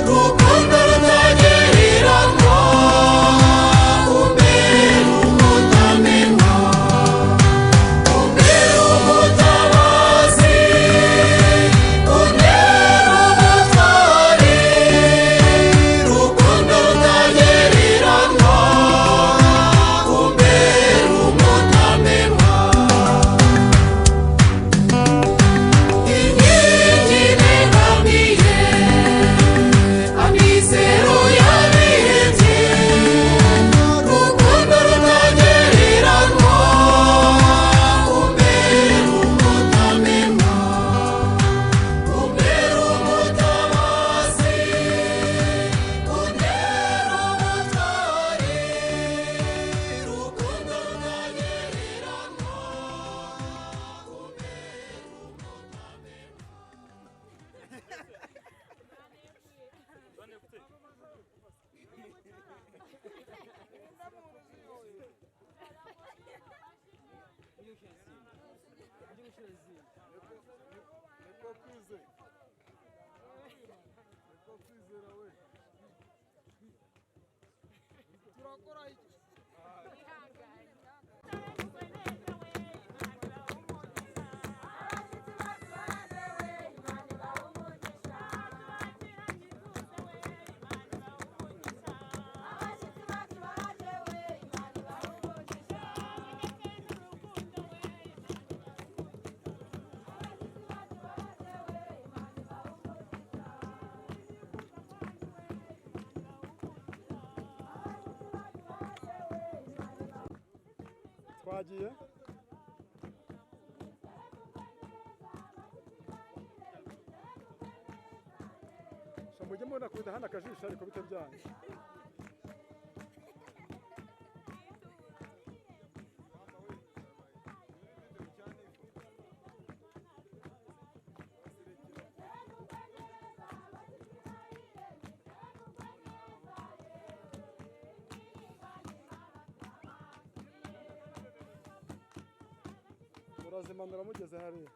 Rukundo rutagereranywa, umbere umutamenwa. Niko kwizera. Niko kwizera we. Turakora iki? Twagiye. Mujye mubona kubita hano akajisho ariko bite byanyu. Murazimanura mugeze hariya.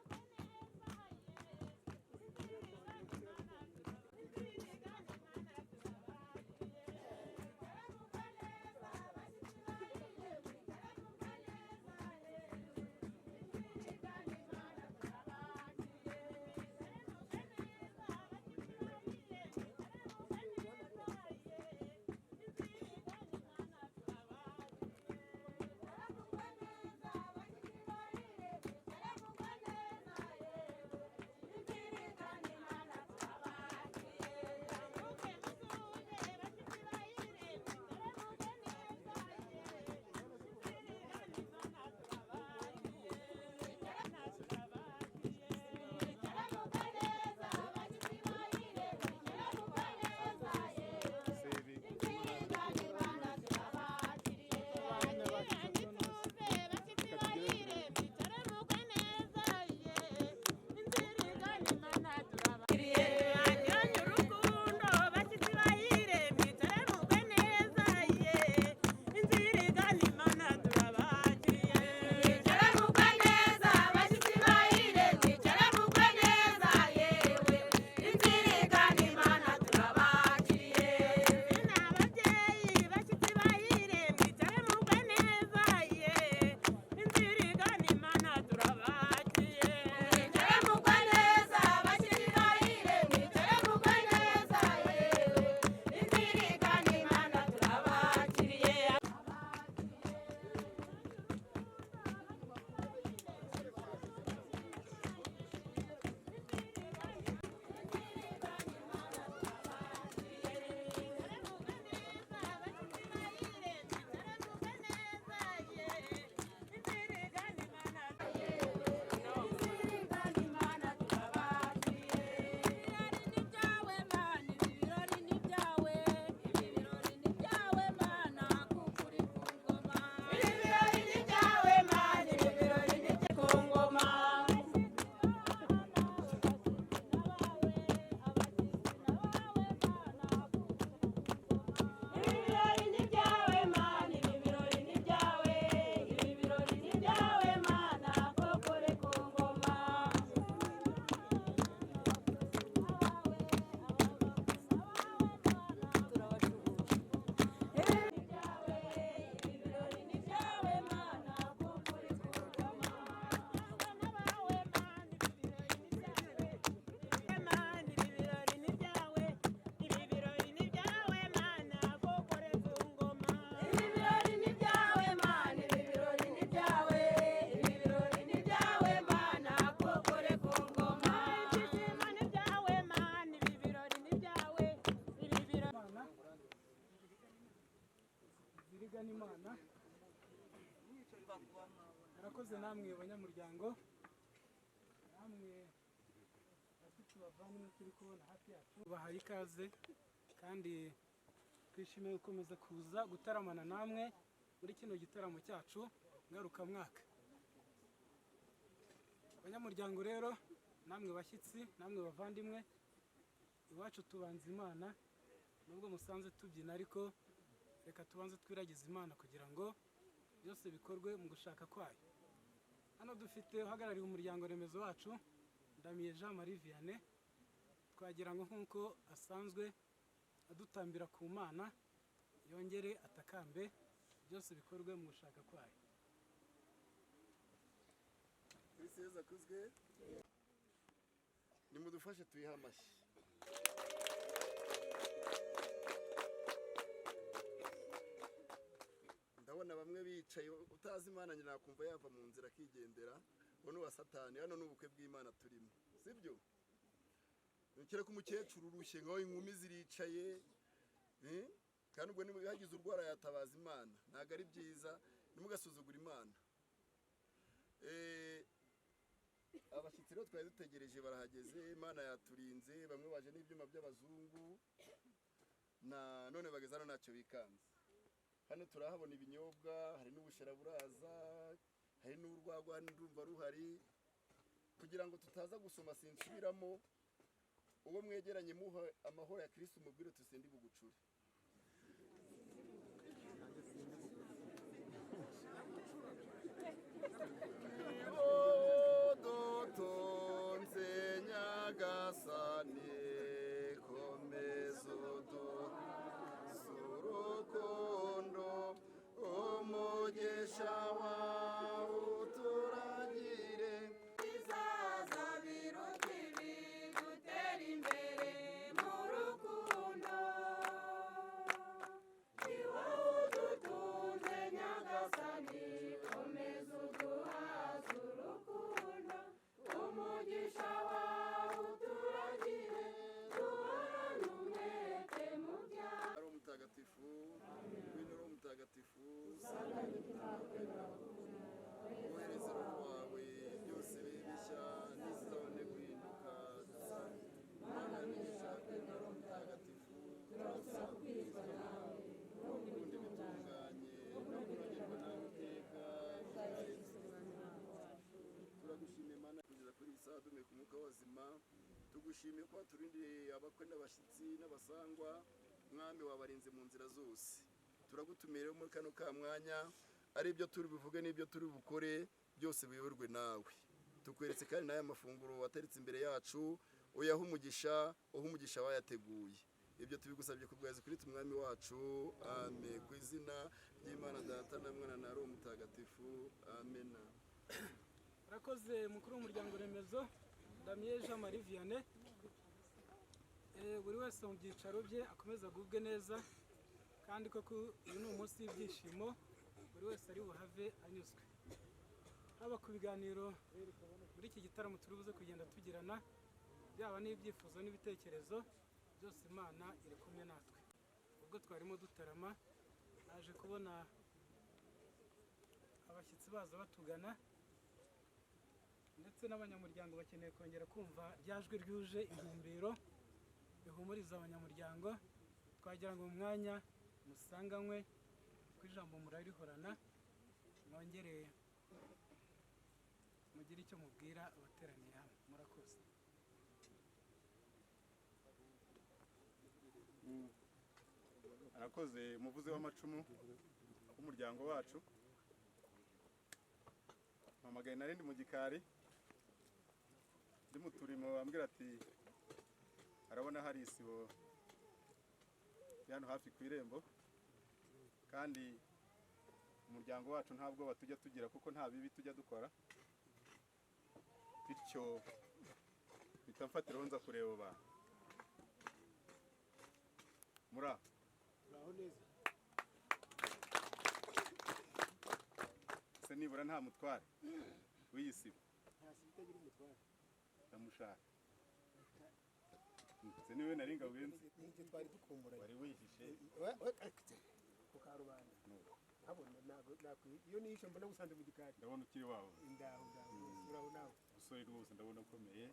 Imana murakoze namwe banyamuryango, namwe bafite bavandimwe turi kubona hafi yacu, bahaye ikaze kandi twishimiye gukomeza kuza gutaramana namwe muri kino gitaramo cyacu ngarukamwaka. Abanyamuryango rero namwe bashyitsi, namwe bavandimwe, iwacu tubanza Imana, nubwo musanze tubyina ariko reka tubanze twiragize Imana kugira ngo byose bikorwe mu gushaka kwayo. Hano dufite uhagarariye umuryango remezo wacu, Ndamiye Jean Marie Vianney. Twagira ngo nk'uko asanzwe adutambira ku Mana, yongere atakambe, byose bikorwe mu gushaka kwayo. Kristo Yesu akuzwe. Nimudufashe tuyihe amashyi. Ndabona bamwe bicaye, utazi Imana nyina nakumva yava mu nzira akigendera, ngo ni uwa Satani. Hano ni ubukwe bw'Imana turimo, sibyo? Nukere ko umukecuru urushye nkaho inkumi ziricaye, kandi ubwo niba hagize urwara yatabaza Imana. Ntabwo ari byiza, ntimugasuzugure Imana. Abashyitsi rero twari dutegereje barahageze, Imana yaturinze, bamwe baje n'ibyuma by'abazungu, na none bageze hano ntacyo bikanze. Hano turahabona ibinyobwa, hari n'ubushera buraza, hari n'urwagwa, ndumva ruhari. Kugira ngo tutaza gusoma sinsubiramo, uwo mwegeranye muha amahoro ya Kristo, umubwire tusindi bugucure. Dutunze Nyagasani, komeza uduhe urukundo, umugisha wawe uturagire. Bizaza biruta ibi, dutera imbere mu rukundo. Ni wowe udutunze Nyagasani, komeza uduhaze urukundo, umugisha wawe uturagire, duhorane umwete mu byawe. Ari umutagatifu, ngwino uri umutagatifu, wohereze Roho wawe, byose bibe bishya, n'isi izabone guhinduka. Mana n'ishaka na Roho Mutagatifu, turagusaba kwizwa nawe, no gukunda ibitunganye, no kunogerwa nawe iteka. Turagushimiye Mana kugeza kuri iyi saha duhumeka umwuka w'abazima, tugushimiye ko waturindiye abakwe n'abashyitsi n'abasangwa, Mwami wabarinze mu nzira zose. Turagutumiye rero muri kano ka mwanya, ari ibyo turi buvuge n'ibyo turi bukore, byose biyoborwe nawe. Tukweretse kandi n'aya mafunguro wateretse imbere yacu, uyahe umugisha, uhe umugisha abayateguye. Ibyo tubigusabye ku bwa Yezu Kristo Umwami wacu. Amen. Ku izina ry'Imana Data na Mwana na Roho Mutagatifu. Amena. Arakoze mukuru w'umuryango remezo Ndamiye Jean Marie Vianney. Buri wese mu byicaro bye akomeza agubwe neza, kandi koko uyu ni umunsi w'ibyishimo, buri wese ari buhave anyuzwe. Haba ku biganiro muri iki gitaramo turi buze kugenda tugirana, byaba n'ibyifuzo n'ibitekerezo byose, Imana iri kumwe natwe. Ubwo twarimo dutarama, naje kubona abashyitsi baza batugana, ndetse n'abanyamuryango bakeneye kongera kumva rya jwi ryuje intumbero rihumuriza abanyamuryango. Twagira ngo mu mwanya musanganywe ku ijambo murarihorana, mwongere mugire icyo mubwira abateraniye hano. Murakoze. Arakoze umuvuzi w'amacumu w'umuryango wacu. Mpamagaye nari ndi mu gikari ndi mu turimo, bambwira ati arabona hari isibo hano hafi ku irembo, kandi umuryango wacu nta bwoba tujya tugira kuko nta bibi tujya dukora, bityo mpita mfatiraho nza kureba abantu. Muri aho se nibura nta mutware w'iyi sibo? Ndamushaka. Se niwe nari ngawenze Nibyo twari dukumburanye. Wari wihishe Ku karubanda. Nkabona ntabwo iyo nishe mbona gusanze mu gikari. Ndabona ukiri wawe. Ndaho ndaho uraho nawe. Umusore rwose ndabona ukomeye,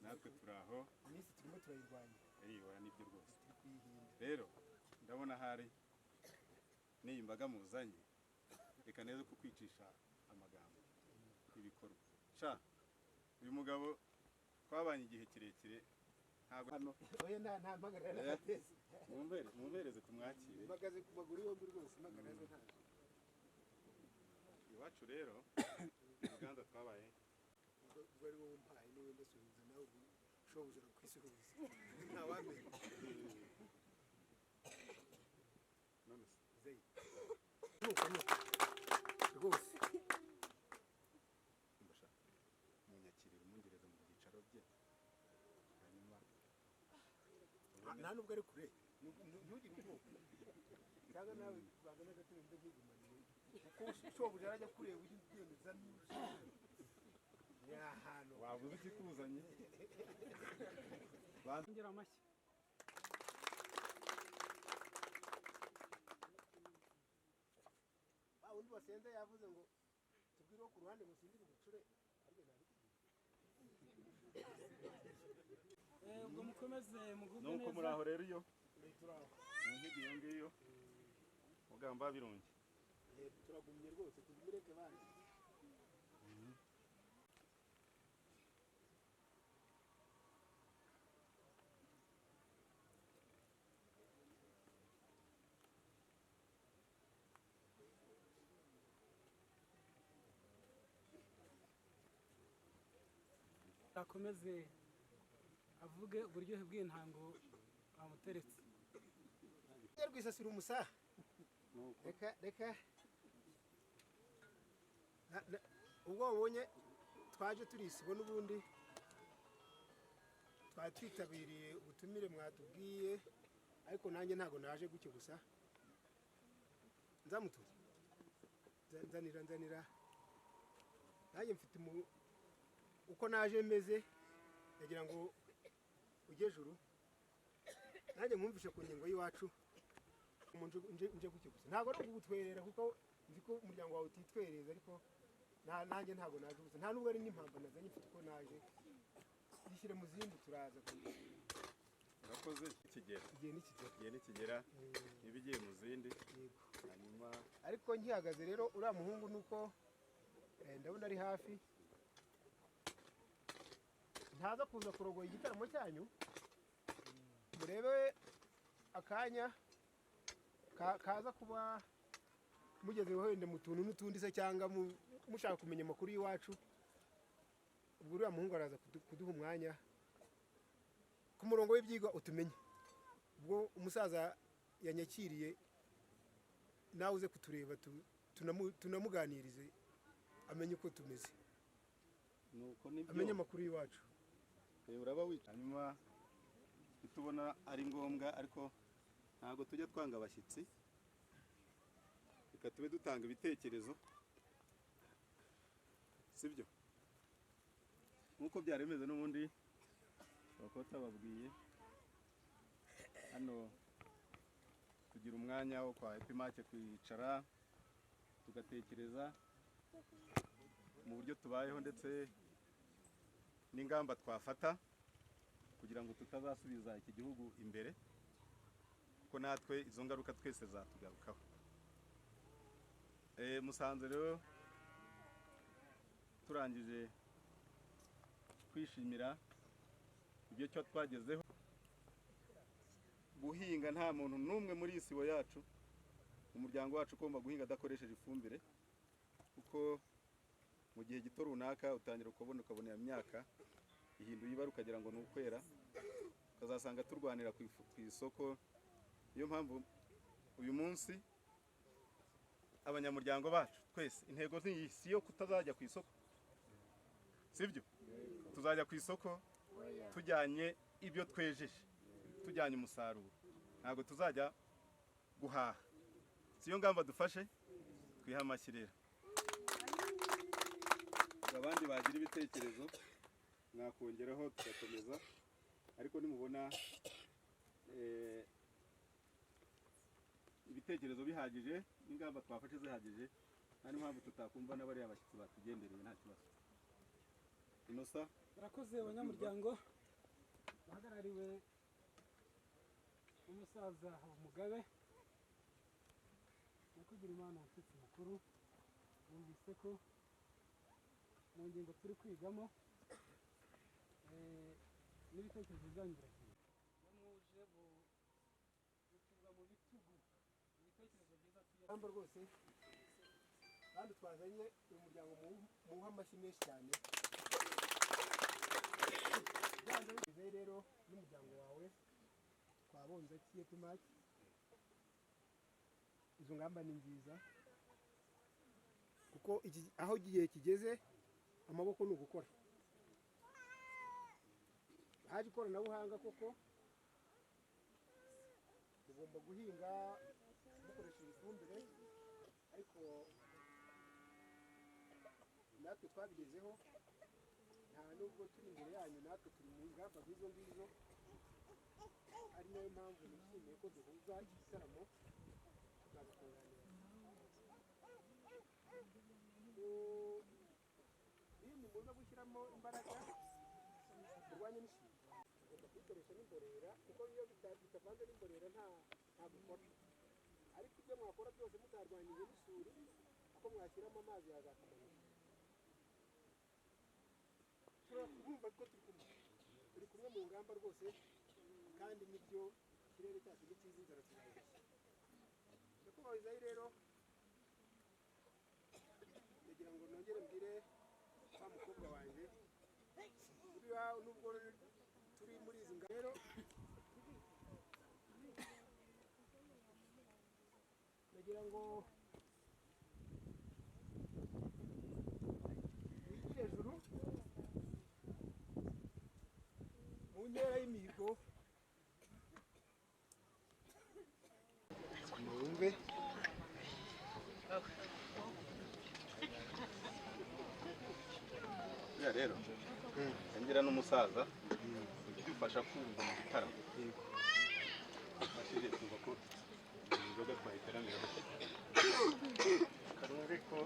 natwe turi aho. Iminsi turimo turayirwanya. Oya nibyo rwose. Turi kuyihinda. Rero ndabona hari n'iyi mbaga muzanye, reka neza kukwicisha amagambo ibikorwa. Sha uyu mugabo twabanye igihe kirekire ntabwo hano. Oya nta mpagarara n'agatezi. Mumbereze tumwakire. Mpagaze ku maguru yombi rwose, mpagarara zo ntazo. Iwacu rero Muganza Nyanza twabaye. Ubwo ari wowe umpaye niwe ndasuhuza nawe ubu shobuja arakwisuhuza ntawamenya. None se Zeyi. Nuko nuko rwose mbasha munyakirira umungereza mu byicaro bye hanyuma nta nubwo ari kure, ntugire ubwoba cyangwa nawe bazana agatebe mbe nkigumaniye kuko shobuja arajya kureba ujya ugenda uzana ni ahantu wabuze ikikuzanye. Ongera amashyi. Wa wundi wasenze yavuze ngo tubwire uwo ku ruhande ngo sindire ubucure ariko ntabikubwira. Ubwo mukomeze mugubwe Nuko neza. muri aho rero iyo mu nkigi iyo ngiyo mugamba birungi. Turagumye rwose tubireke bandi. Akomeze avuge uburyohe bw'intango bamuteretse. Rwisasira umusaha reka reka ubwo wabonye twaje turi isibo n'ubundi twari twitabiriye ubutumire mwatubwiye, ariko nanjye ntabwo naje gutyo gusa. Nzamutuye nzanira nzanira nanjye mfite uko naje meze, ndagira ngo ujye juru nanjye mwumvishe ku ngingo y'iwacu. Nje gutyo gusa ntabwo ari ukugutwerera kuko nzi ko umuryango wawe utitwereza, ariko nanjye ntabwo naje gusa, nta nubwo ari n'impamvu nazanye, mfite uko naje. Yishyire mu zindi turaza. Urakoze ikigera. Igihe nikigera. Igihe nikigera niba igiye mu zindi. Yego. Hanyuma ariko nkihagaze rero uriya muhungu nuko ndabona ari hafi ntaza kuza kurogoya igitaramo cyanyu, murebe akanya kaza kuba mugeze wenda mu tuntu n'utundi se cyangwa mushaka kumenya amakuru y'iwacu. Ubwo uriya muhungu araza kuduha umwanya ku murongo w'ibyigwa utumenye. Ubwo umusaza yanyakiriye nawe uze kutureba tunamuganirize amenye uko tumeze, nuko nibyo amenye amakuru y'iwacu. Uraba wicaye hanyuma tubona ari ngombwa, ariko ntabwo tujya twanga abashyitsi, reka tube dutanga ibitekerezo, sibyo? Nkuko byari bimeze n'ubundi ushobora kuba utababwiye, hano tugira umwanya wo kwa Epimake kwicara tugatekereza mu buryo tubayeho ndetse n'ingamba twafata kugira ngo tutazasubiza iki gihugu imbere, kuko natwe izo ngaruka twese zatugarukaho. Musanze rero turangije kwishimira ibyo cyo twagezeho. Guhinga nta muntu n'umwe muri isibo yacu umuryango wacu ugomba guhinga adakoresheje ifumbire, kuko mu gihe gito runaka utangira kubona ukabona ya myaka ihinduye ibara ukagira ngo ni ukwera, ukazasanga turwanira ku isoko. Niyo mpamvu uyu munsi abanyamuryango bacu twese intego si yo kutazajya ku isoko, sibyo? Tuzajya ku isoko tujyanye ibyo twejeje, tujyanye umusaruro, ntabwo tuzajya guhaha. Siyo ngamba dufashe, twiha amashyi rero. Abandi bagira ibitekerezo mwakongeraho tugakomeza, ariko nimubona ibitekerezo bihagije n'ingamba twafashe zihagije, nta n'impamvu tutakumva n'abariya bashyitsi batugendereye, nta kibazo. Inosa barakoze abanyamuryango bahagarariwe n'umusaza Mugabe Nakugira Imana umushyitsi mukuru. Bumvise ko mu ngingo turi kwigamo n'ibitekerezo byanyu birakenewe. Muje gutubwa mu bitugu ibitekerezo byiza Ramba rwose Kandi twazanye uyu muryango muwuhe amashyi menshi cyane. Byanze bikunze rero n'umuryango wawe twabonze kiye tumaki. Izo ngamba ni nziza kuko aho igihe kigeze amaboko ni ugukora. Haje ikoranabuhanga koko, ugomba guhinga mukoresheje ifumbire, ariko natwe twabigezeho, nta nubwo turi imbere yanyu, natwe turi mu ngamba nk'izo ngizo, ari nayo mpamvu nishimiye ko duhuza iki gitaramo tukaza kunganira. Bindi muza gushyiramo imbaraga turwanye n'isuri, tugomba kuyikoresha n'imborera, kuko iyo bitavanze n'imborera nta gukora. Ariko ibyo mwakora byose mutarwanyije n'isuri, kuko mwashyiramo amazi yazakamanuka. Turumva ko turi kumwe mu ngamba rwose, kandi nibyo ikirere cyacu ni cyiza, inzara tuzayihashya. Nyakubahwa Izayi rero, ndagira ngo nongere mbwire wa mukobwa wanjye, buriya nubwo turi muri izi ngamba rero, ndagira ngo wigire hejuru mu nkera y'imihigo, wumve Buriya rero ngira n'umusaza ujya kumva mu gitaramo afashije kumva ko inzoga twayiteranira. Karumve ko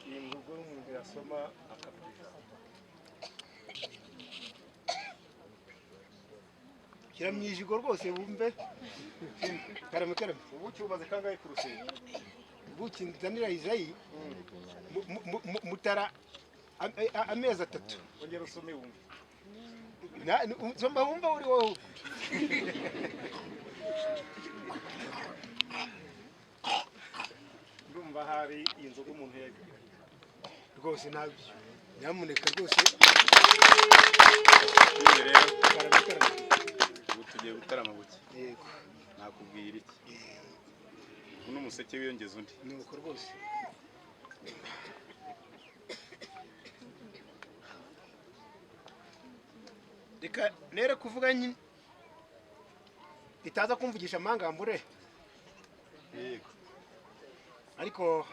iyi mvugo umuntu yasoma akabwira. Shyira mu ijigo rwose wumve. Karame karame. Ubuki bumaze kangahe ku rusenge? Ubuki nzanira Izayi mutara amezi 3. Ongera usome wumve. Soma wumve uri wowe. Ndumva hari inzoga umuntu yagira rwose ntabyo, nyamuneka rwose. Ubu rero Karame karame. ubu tugiye gutarama buke. Yego. Nakubwira iki, ubu ni umuseke wiyongeza undi. Ni uko rwose. Reka nere kuvuga nyine itaza kumvugisha amangambure. Yego. Ariko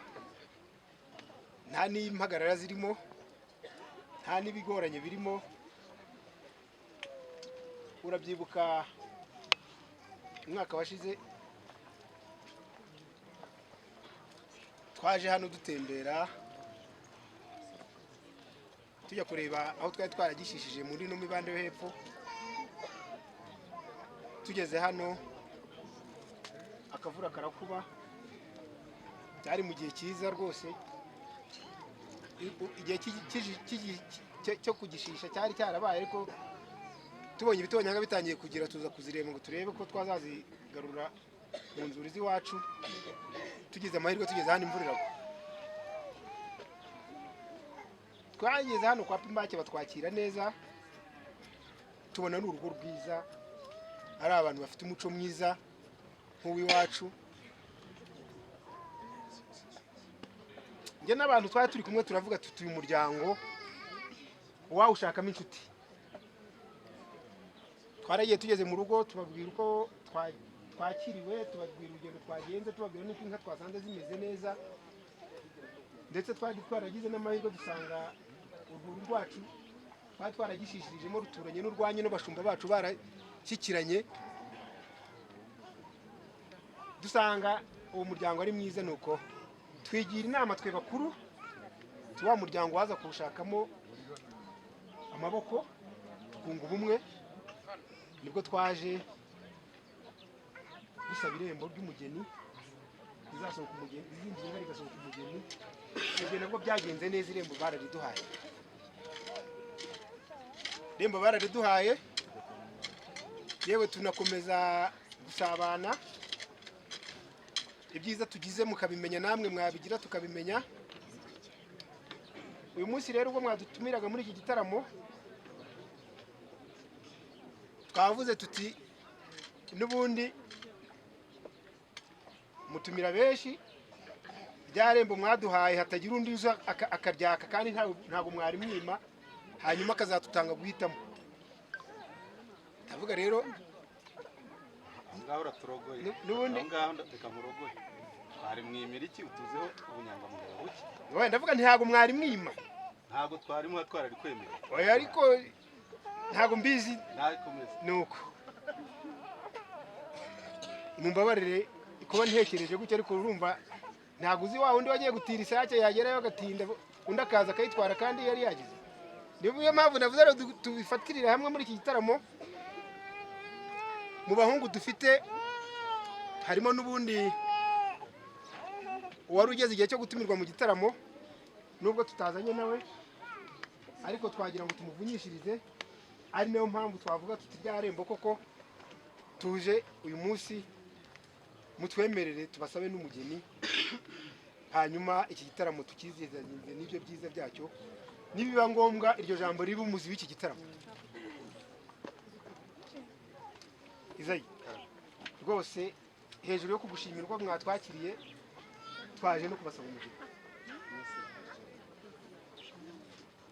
nta n'impagarara zirimo, nta n'ibigoranye birimo. Urabyibuka umwaka washize twaje hano dutembera tujya kureba aho twari twaragishishije muri ino mibande yo hepfo. Tugeze hano akavura karakuba, byari mu gihe cyiza rwose. Igihe cyo kugishisha cyari cyarabaye, ariko tubonye ibitonyanga bitangiye kugira, tuza kuzireba ngo turebe ko twazazigarura mu nzuri z'iwacu. Tugize amahirwe tugeze hano imvura iragwa. Twageze hano kwa Pimbake batwakira neza, tubona ni urugo rwiza, ari abantu bafite umuco mwiza nk'uw'iwacu. Njye n'abantu twari turi kumwe turavuga tuti uyu muryango wawushakamo inshuti. Twaragiye tugeze mu rugo tubabwira uko twakiriwe, tubabwira urugendo twagenze, tubabwira n'uko inka twasanze zimeze neza, ndetse twari twaragize n'amahirwe dusanga urwuri rwacu twari twaragishishirijemo ruturanye n'urwanyu, n'abashumba bacu barashyikiranye, dusanga uwo muryango ari mwiza. Nuko twigira inama twe bakuru, wa muryango waza kuwushakamo amaboko tukunga ubumwe. Nibwo twaje dusaba irembo ry'umugeni rizasohoka umugeni, izindi nka rigasohoka umugeni. Ibyo nabwo byagenze neza, irembo barariduhaye, irembo barariduhaye, yewe tunakomeza gusabana. Ibyiza tugize mukabimenya, namwe mwabigira tukabimenya. Uyu munsi rero ubwo mwadutumiraga muri iki gitaramo, twavuze tuti n'ubundi mutumira benshi, rya rembo mwaduhaye hatagira undi uza akaryaka kandi ntabwo mwari mwima, hanyuma akazatutanga guhitamo. Ndavuga rero Aho ngaho uraturogoye. N'ubundi Aho ngaho reka nkurogoye. Twari mwimira iki? Utuzeho ubunyangamugayo buke. Oya, ndavuga ntabwo mwari mwima. Ntabwo twarimo twarari kwemera. Oya, ariko ntabwo mbizi. Nakomeza. Nuko mumbabarire kuba ntekereje gutya, ariko urumva ntabwo uzi wa wundi wagiye gutira isake, yagerayo agatinda, undi akaza akayitwara kandi yari yagize. Niyo mpamvu navuze rero tubifatirire hamwe muri iki gitaramo. Mu bahungu dufite harimo n'ubundi uwari ugeze igihe cyo gutumirwa mu gitaramo, nubwo tutazanye nawe, ariko twagira ngo tumuvunyishirize. Ari nayo mpamvu twavuga tuti rya rembo koko tuje uyu munsi, mutwemerere tubasabe n'umugeni, hanyuma iki gitaramo tukizihizanye n'ibyo byiza byacyo. Nibiba ngombwa iryo jambo ribe umuzi w'iki gitaramo. Izayi, rwose hejuru yo kugushimirwa mwatwakiriye, twaje no kubasaba umugeni.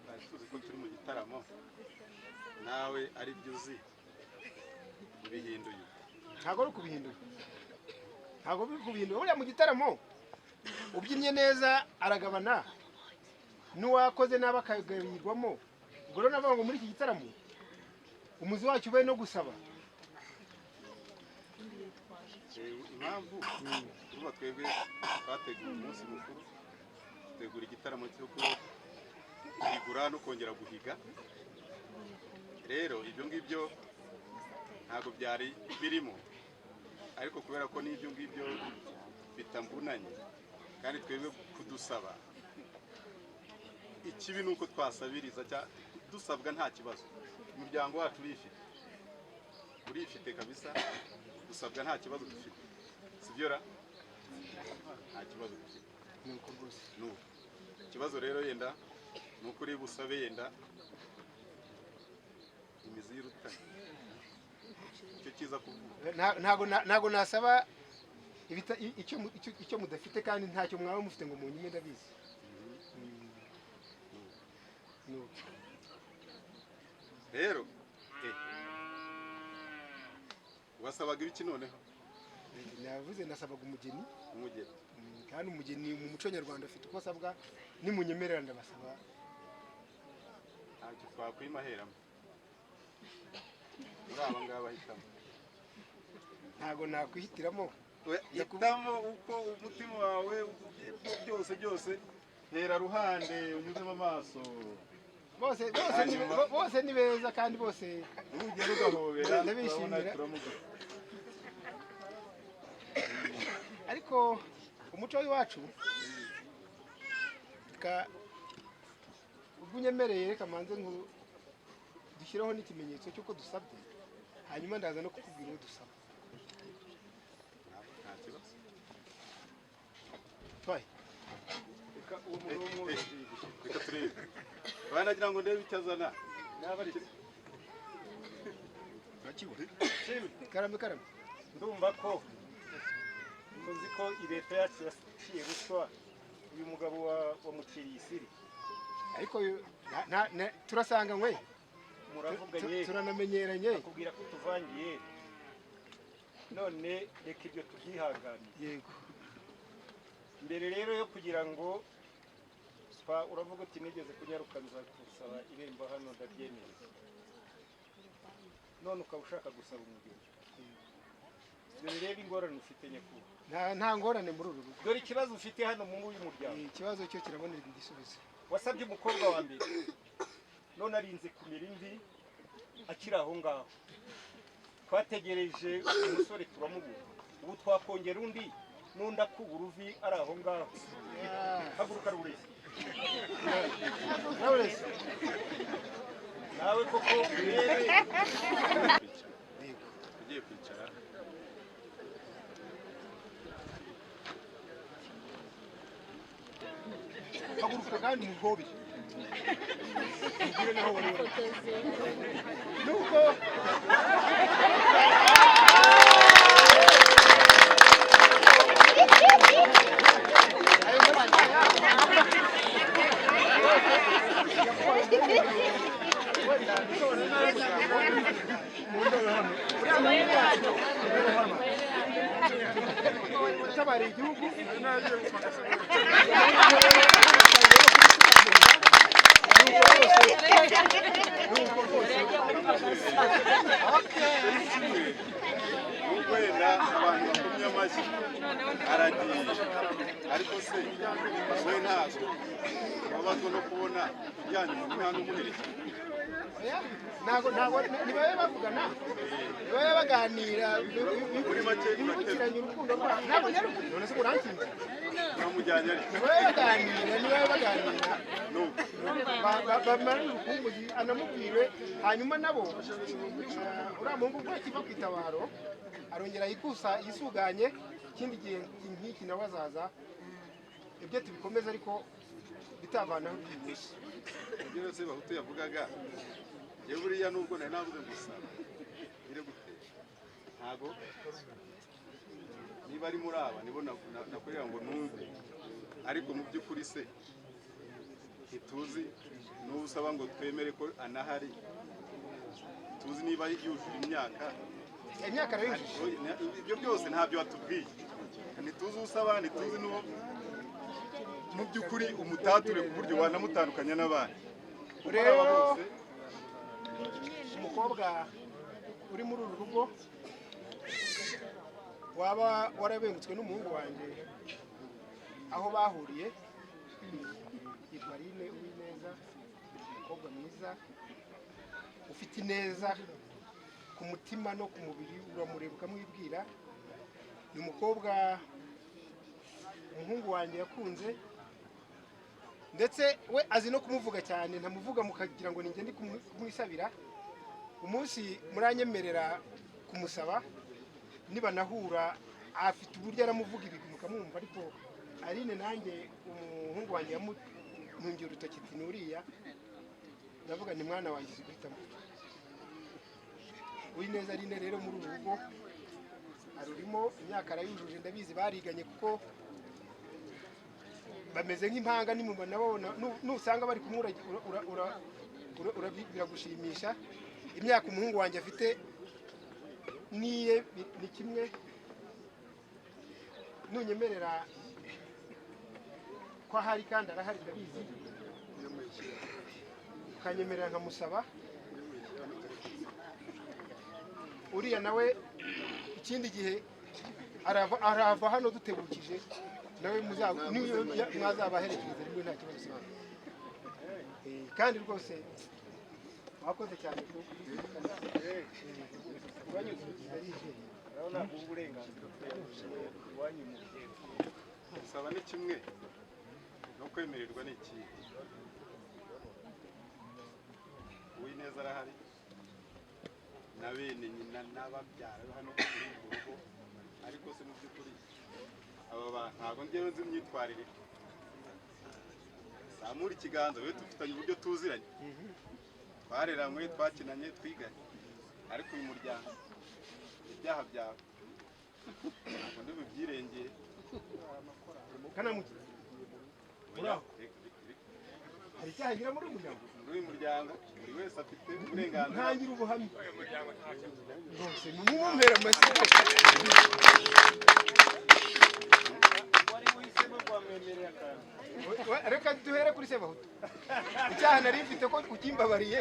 Twari tuzi ko turi mu gitaramo, nawe ari byo uzi, ubihinduye. Ntabwo ari ukubihindura, ntabwo biri kubihindura. Buriya mu gitaramo ubyinnye neza aragabana, n'uwakoze nabi akagabirwamo. Ubwo rero navuga ngo muri iki gitaramo umuzi wacyo ube no gusaba. Impamvu urumva twebwe twateguye umunsi mukuru, dutegura igitaramo cyo guhigura no kongera guhiga. Rero ibyo ngibyo ntabwo byari birimo, ariko kubera ko n'ibyo ngibyo bitambunanye kandi twebwe kudusaba, ikibi ni uko twasabiriza, dusabwa nta kibazo. Umuryango wacu urifite, urifite kabisa, dusabwa nta kibazo dufite, sibyo ra? Nta kibazo dufite. Nuko rwose Nuko ikibazo rero yenda ni uko uri busabe yenda imizi y'urutare, icyo kiza kuvuga. Ntabwo nasaba icyo mudafite, kandi ntacyo mwaba mufite ngo munyime, ndabizi. Nuko Rero wasabaga ibiki noneho? Navuze nasabaga umugeni. Umugeni. Kandi umugeni mu muco nyarwanda afite uko asabwa, nimunyemerera ndabasaba. Ntacyo twakwima aheramo muri aba ngaba, ahitamo. Ntabwo nakwihitiramo. Hitamo uko umutima wawe byose byose, hera ruhande unyuzemo amaso. Bose ni beza kandi bose Nugera ugahobera Ndabishimira. Turamuguha. Ariko umuco w'iwacu, reka ubwo unyemereye, reka manze ngo dushyireho n'ikimenyetso cy'uko dusabye, hanyuma ndaza no kukubwira uwo dusaba. Nta kibazo. Twaye. Reka uwo mugabo w'umworozi. Reka turebe, banagira ngo ndebe icyo azana. Shimwe. Karame, karame. Ndumva ko muzi ko leta yacu yaciye ruswa, uyu mugabo wamuciriye isiri. Ariko turasanganywe. Muravuganye. Turanamenyeranye. Akubwira ko tuvangiye, none reka ibyo tubyihanganire. Yego. Mbere rero yo kugira ngo uravuga uti nigeze kunyaruka nza gusaba irembo hano, ndabyemeye, none ukaba ushaka gusaba umugeni. Dore rero ingorane ufite, nyakubahwa. Nta ngorane muri uru rugo. Dore ikibazo ufite hano muri uyu muryango. Ikibazo cyo kirabonerwa igisubizo. Wasabye umukobwa wa mbere, none arinze kumira imvi akiri aho ngaho. Twategereje umusore turamubura, ubu twakongera undi n'undi akubura uruvi ari aho ngaho. Haguruka Rurezi. Lawrence. Nawe koko urebe. Ugiye kwicara. Haguruka kandi muhobere mugire naho wari wari nuko utabariye igihugu. Nubwo wenda abantu bakomye amashyi aragiye, ariko se we ntabwo babazwa no kubona ujyanye umuntu nta n'umuherekeje? Ntabwo ntibabe bavugana, ntibabe baganira Muri make bibukiranye urukundo rwabo. Ntabwo none se urankinze uramujyanye ariko ntibabe baganira, ntibabe baganira nuko bamara urukumbuzi anamubwire, hanyuma nabo uriya muhungu ubwo akiva ku itabaro arongera yikusa yisuganye ikindi gihe nk'iki nawe azaza, ibyo tubikomeze ariko bitavanaho byinshi. Ibyo byose Bahutu yavugaga, yewe buriya nubwo nari navuze gusaba ngire gute, ntago niba ari muri aba nibo nakorera ngo numve, ariko mu by'ukuri se ntituzi n'ubu usaba ngo twemere ko anahari, tuzi niba yujuje imyaka. Imyaka arayujuje. Ibyo byose ntabyo watubwiye, ntituzi usaba, ntituzi n'uwo mu by'ukuri umutature ku buryo wanamutandukanya n'abandi. Kuko Rero aba bose umukobwa uri muri uru rugo waba warabengutswe n'umuhungu wanjye aho bahuriye yitwa Aline Uwineza, umukobwa mwiza ufite ineza ku mutima no ku mubiri, uramureba ukamwibwira. Ni umukobwa umuhungu wanjye yakunze, ndetse we azi no kumuvuga cyane, ntamuvuga mukagira ngo ninjye ndi kumwisabira. Umunsi muranyemerera kumusaba, nibanahura afite uburyo aramuvuga ibigwi mukamwumva, ariko Aline nanjye umuhungu wanjye yamuntungiye urutoki ati nuriya, ndavuga ni mwana wanjye uzi guhitamo. Uwineza Aline rero muri uru rugo arurimo, imyaka arayujuje, ndabizi bariganye kuko bameze nk'impanga, nimubona babona nusanga bari kumwe biragushimisha. Imyaka umuhungu wanjye afite niye ni kimwe, nunyemerera ko ahari kandi arahari ndabizi, ukanyemerera nkamusaba uriya nawe ikindi gihe arava hano dutebukije nawe mwazabaherekereza rimwe nta kibazo. Kandi rwose wakoze cyane gusaba ni kimwe no kwemererwa ni ikindi. Uwineza arahari na bene nyina n'ababyara hano kuri uru rugo, ariko se mu by'ukuri aba bantu ntabwo njyewe nzi imyitwarire. Zamura ikiganza we, dufitanye uburyo tuziranye, twareranywe, twakinanye, twiganye, ariko uyu muryango ibyaha byawe ntabwo ndi bubyirengere. Hari icyaha ngira muri uyu muryango? Muri uyu muryango buri wese afite uburenganzira. Ntangira ubuhamya rwose mumumpera amashyi. Reka duhere kuri Sebahutu, icyaha nari mfite ko ukimbabariye.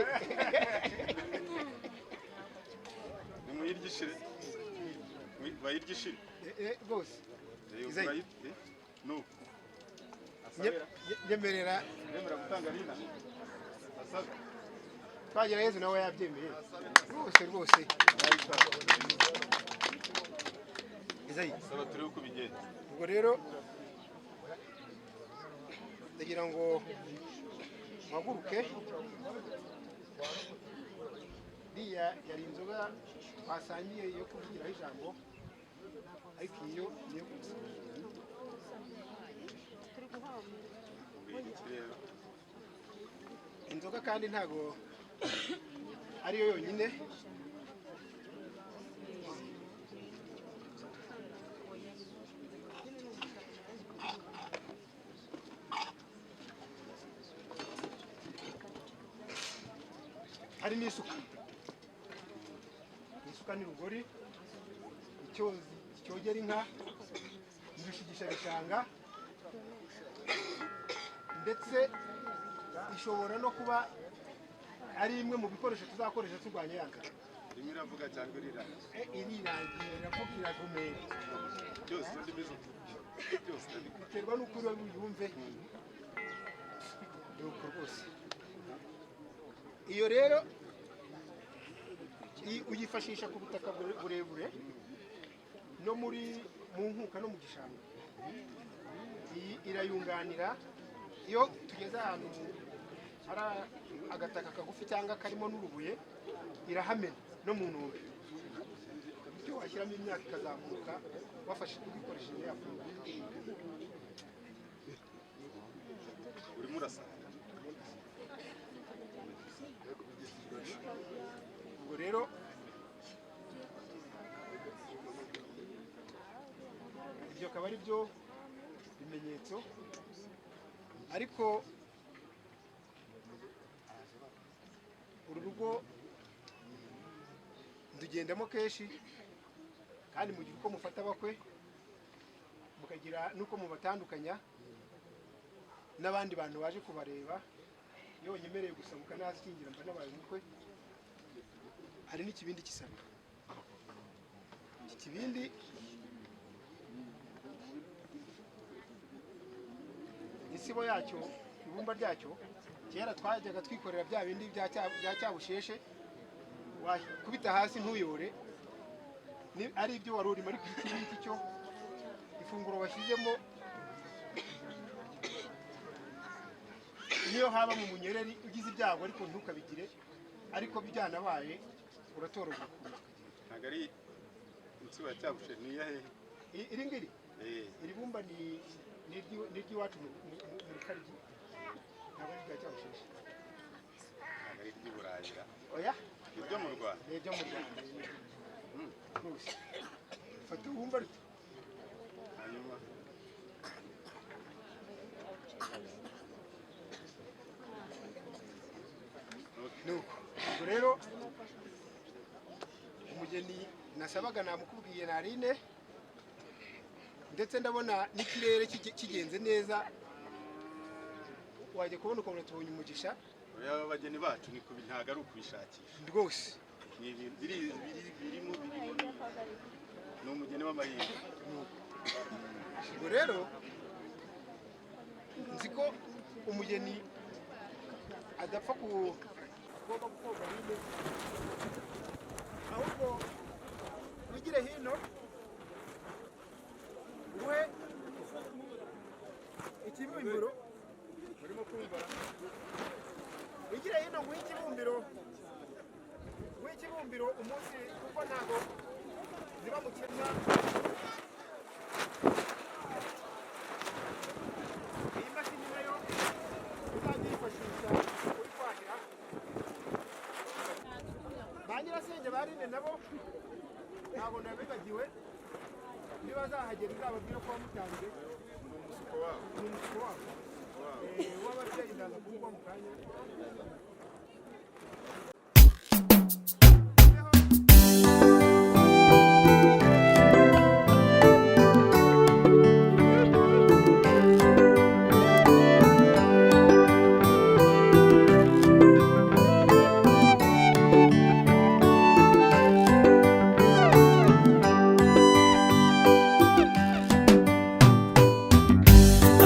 Nimuyirye ishire, bayirye ishire rwose. Nuko nyemerera nemera gutanga Rina asabe. Twagira Yezu nawe yabyemeye rwose rwose. Saba turebe uko bigenda. Ubwo rero ndagira ngo mpaguruke, iriya yari inzoga twasangiye yo kuvugiraho ijambo, ariko iyo niyo gusa. Wabwira iki rero? Inzoga kandi ntago ariyo yonyine. Hari n'isuka. Isuka ni rugori, icyozi cyogera inka, ibishigisha bishanga, ndetse ishobora no kuba ari imwe mu bikoresho tuzakoresha turwanya ya nzara. Irimo iravuga cyangwa irirangiye? Irirangiye, iravuga, iragumera. Byose izo ndimi zose byose ndabikora. Biterwa n'uko uri buyumve. Ni uko rwose. Iyo rero uyifashisha ku butaka burebure no muri mu nkuka no mu gishanga. Iyi irayunganira iyo tugeze ahantu hari agataka kagufi cyangwa karimo n'urubuye, irahamena no mu ntombe, bityo washyiramo imyaka ikazamuka wafashe uyikoresheje ya fumbire. Urimo urasanga. Ubwo rero ibyo akaba ari byo bimenyetso, ariko uru rugo ndugendamo kenshi, kandi mugira uko mufata abakwe, mukagira n'uko mubatandukanya n'abandi bantu baje kubareba. Iyo nyemereye gusabuka ntazingira mba nabaye umukwe. Hari n'ikibindi cy'isabiro. Iki kibindi isibo yacyo, ibumba ryacyo, kera twajyaga twikorera bya bindi bya cyabusheshe, wakubita hasi ntuyore, ari ibyo wari urimo. Ariko iki ngiki cyo ifunguro washyizemo, niyo haba mu munyereri ugize ibyago, ariko ntukabigire, ariko byanabaye uratoragura ukuntu ukagenda. Ntabwo ari insibo ya cyabushe, ni iya hehe? Iri ngiri? Eh. Iri bumba ni iry'iwacu mu Rukaryi, ntabwo ari irya cyabusheshe. Ntabwo ari iry'i Burayi ra? Oya. Ni iryo mu Rwanda? Ni iryo mu Rwanda rwose. Fata ibumba rito. Hanyuma Nuko ubwo rero umugeni nasabaga namukubwiye, narine, ndetse ndabona n'ikirere kigenze neza, wajya kubona ukabona tubonye umugisha. Oya, abageni bacu ni kubi, ntabwo ari ukubishakisha. Rwose. Ni ibintu birimo ni umugeni w'amahirwe. Ubwo rero nzi ko umugeni adapfa ku agomba gukoga hino, ahubwo wigire hino nguhe ikibumbiro. Urimo kumva? Wigire hino nguhe ikibumbiro, nguhe ikibumbiro umunsi, kuko ntabwo ziba mu kirima. Iyi mashini nayo uzajya uyifashisha uri kwahira. Ba nyirasenge ba Rine nabo ntabwo nabibagiwe, nibazahagera uzababwire ko wamutanze. Ni umusuko wabo. Ni umusuko wabo. W'ababyeyi ndaza kuwugwa mu kanya.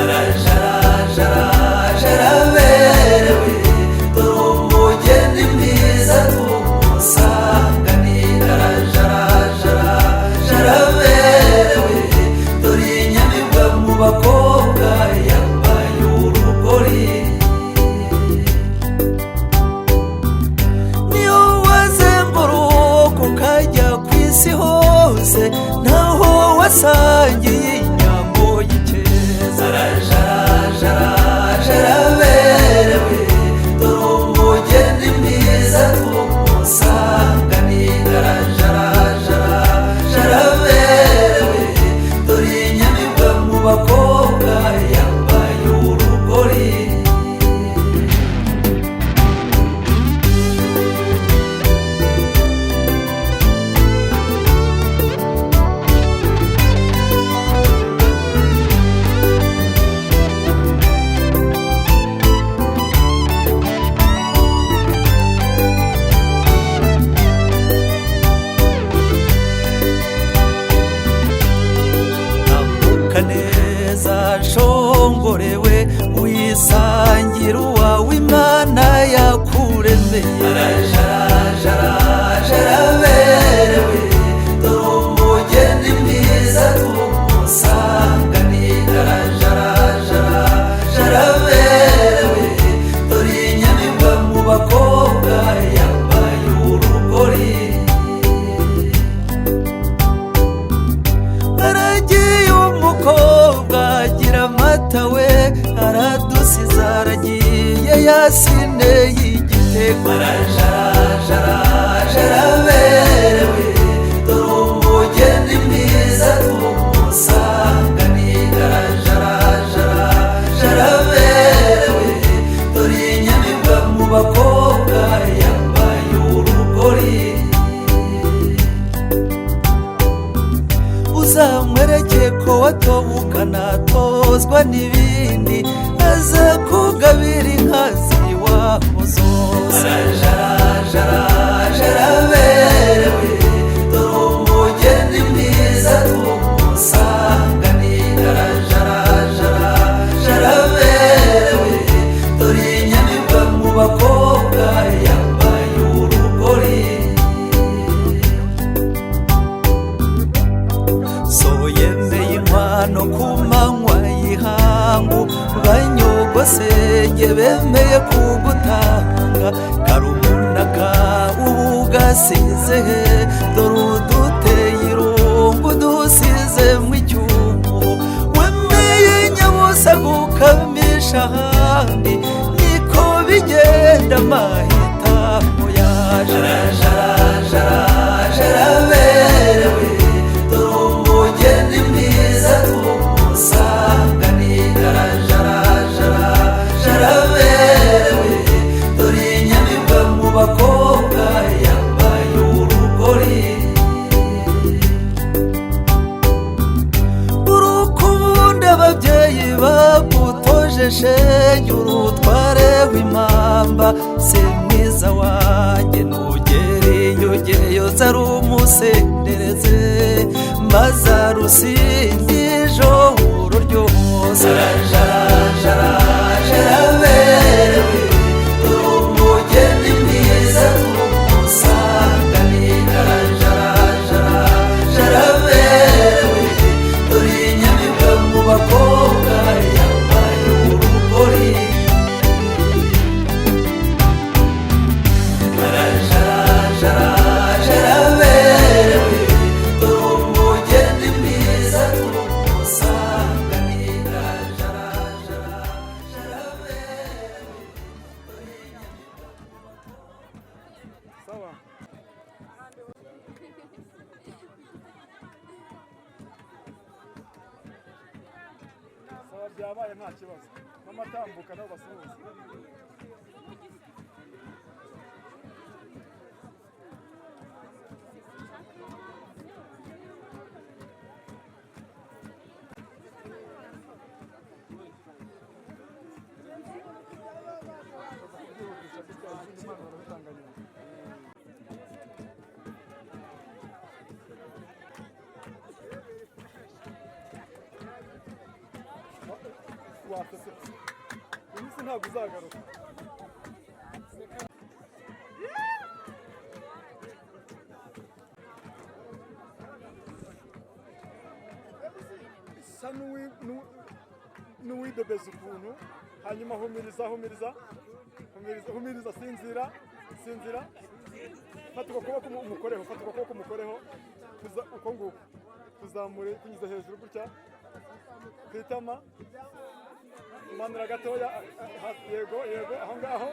Araje araje araje araberewe dore. yakuremeye. Arajaraje araberewe, dore umugeni mwiza tumusanganiye. Arajaraje araberewe, dore inyamibwa mu bakobwa yambaye urugori. Aragiye umukobwa agira amata we, aradusize aragiye yasine y'igitego. Arajaraje araberewe, dore umugeni mwiza tumusanganiye. Arajaraje araberewe, dore inyamibwa mu bakobwa yambaye urugori. Uzamwereke ko watowe ukanatozwa n'ibindi, aza kugabira inka z'iwabo zose. Arajaraje araberewe, dore umugeni mwiza tumusanganiye. Arajaraje araberewe, dore inyamibwa mu bakobwa yambaye urugori. So yemeye inkwano ku manywa y'ihangu, banyogosenge bemeye kugutanga. Karumuna kawe ubu gasize he? Dore uduteye irungu dusize mu icyuho. Wemeye nyabusa gukamisha ahandi, niko bigenda amahitamo yaje. Arajaraje araberewe, dore umugeni mwiza tumusanganiye. Arajaraje araberewe, dore inyamibwa mu bakobwa yambaye urugori. Urukundo ababyeyi bagutoje shenge, urutware w'impamba si mwiza wanjye. Nugere iyo ari umusendereze, maze arusinde ijoro ryose. Arajaraje araberewe, dore umugeni mwiza tumusanganiye. Arajaraje araberewe, dore inyamibwa mu bakobwa yambaye urugori. Arajaraje araberewe, dore umugeni mwiza tumusanganiye. Arajaraje araberewe. Sawa. Sawa, byabaye nta kibazo. Mama tambuka nabo basuhuze. Imana barabitanga nyuma. Wasetse iminsi ntabwo uzagaruka. Sa n'uwidebeza ukuntu, hanyuma humiriza, humiriza, humiriza, humiriza, sinzira, sinzira. Fata uko kuboko umukoreho, fata uko kuboko umukoreho, uko nguko kuzamure kunyuza hejuru gutya ku itama, manura gatoya, yego yego, aho ngaho.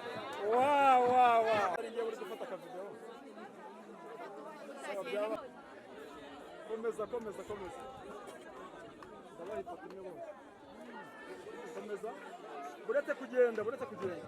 Wa wa wa, ari ngiye uri gufata akavidewo. Sawa, byaba. Komeza, komeza, komeza, ndabaha ifoto imwe bose. Komeza, buretse kugenda, buretse kugenda.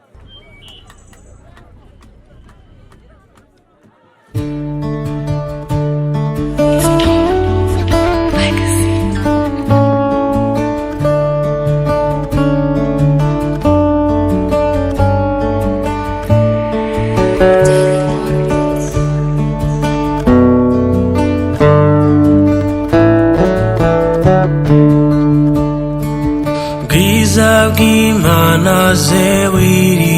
Bwiza bw'Imana ze wiri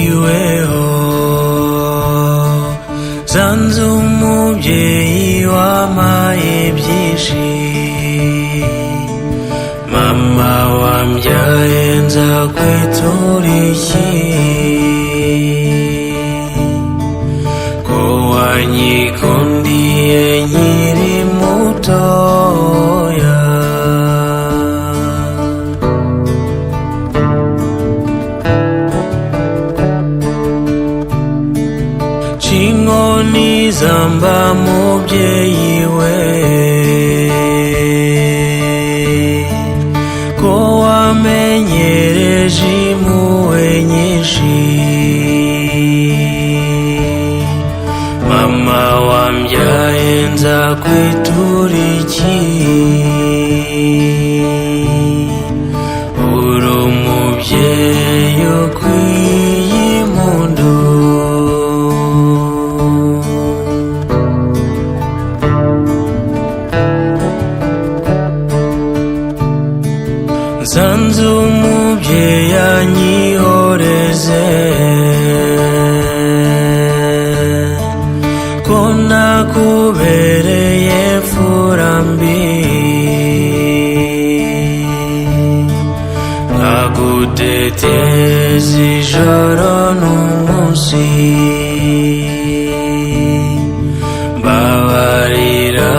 Nsanze umubyeyi wampaye byinshi, mama wambyaye nzakwitura iki? Ko wanyikundiye nkiri mutoya. Chinkoni zamba mubyeyi we, ko wamenyereje impuhwe nyinshi, mama wambyaye nzakwitura iki? Uri umubyeyi ukwiye impundu. Nsanze umubyeyi anyihoreze, ko nakubereye mfura mbi, nkaguteteza ijoro n'umunsi, mbabarira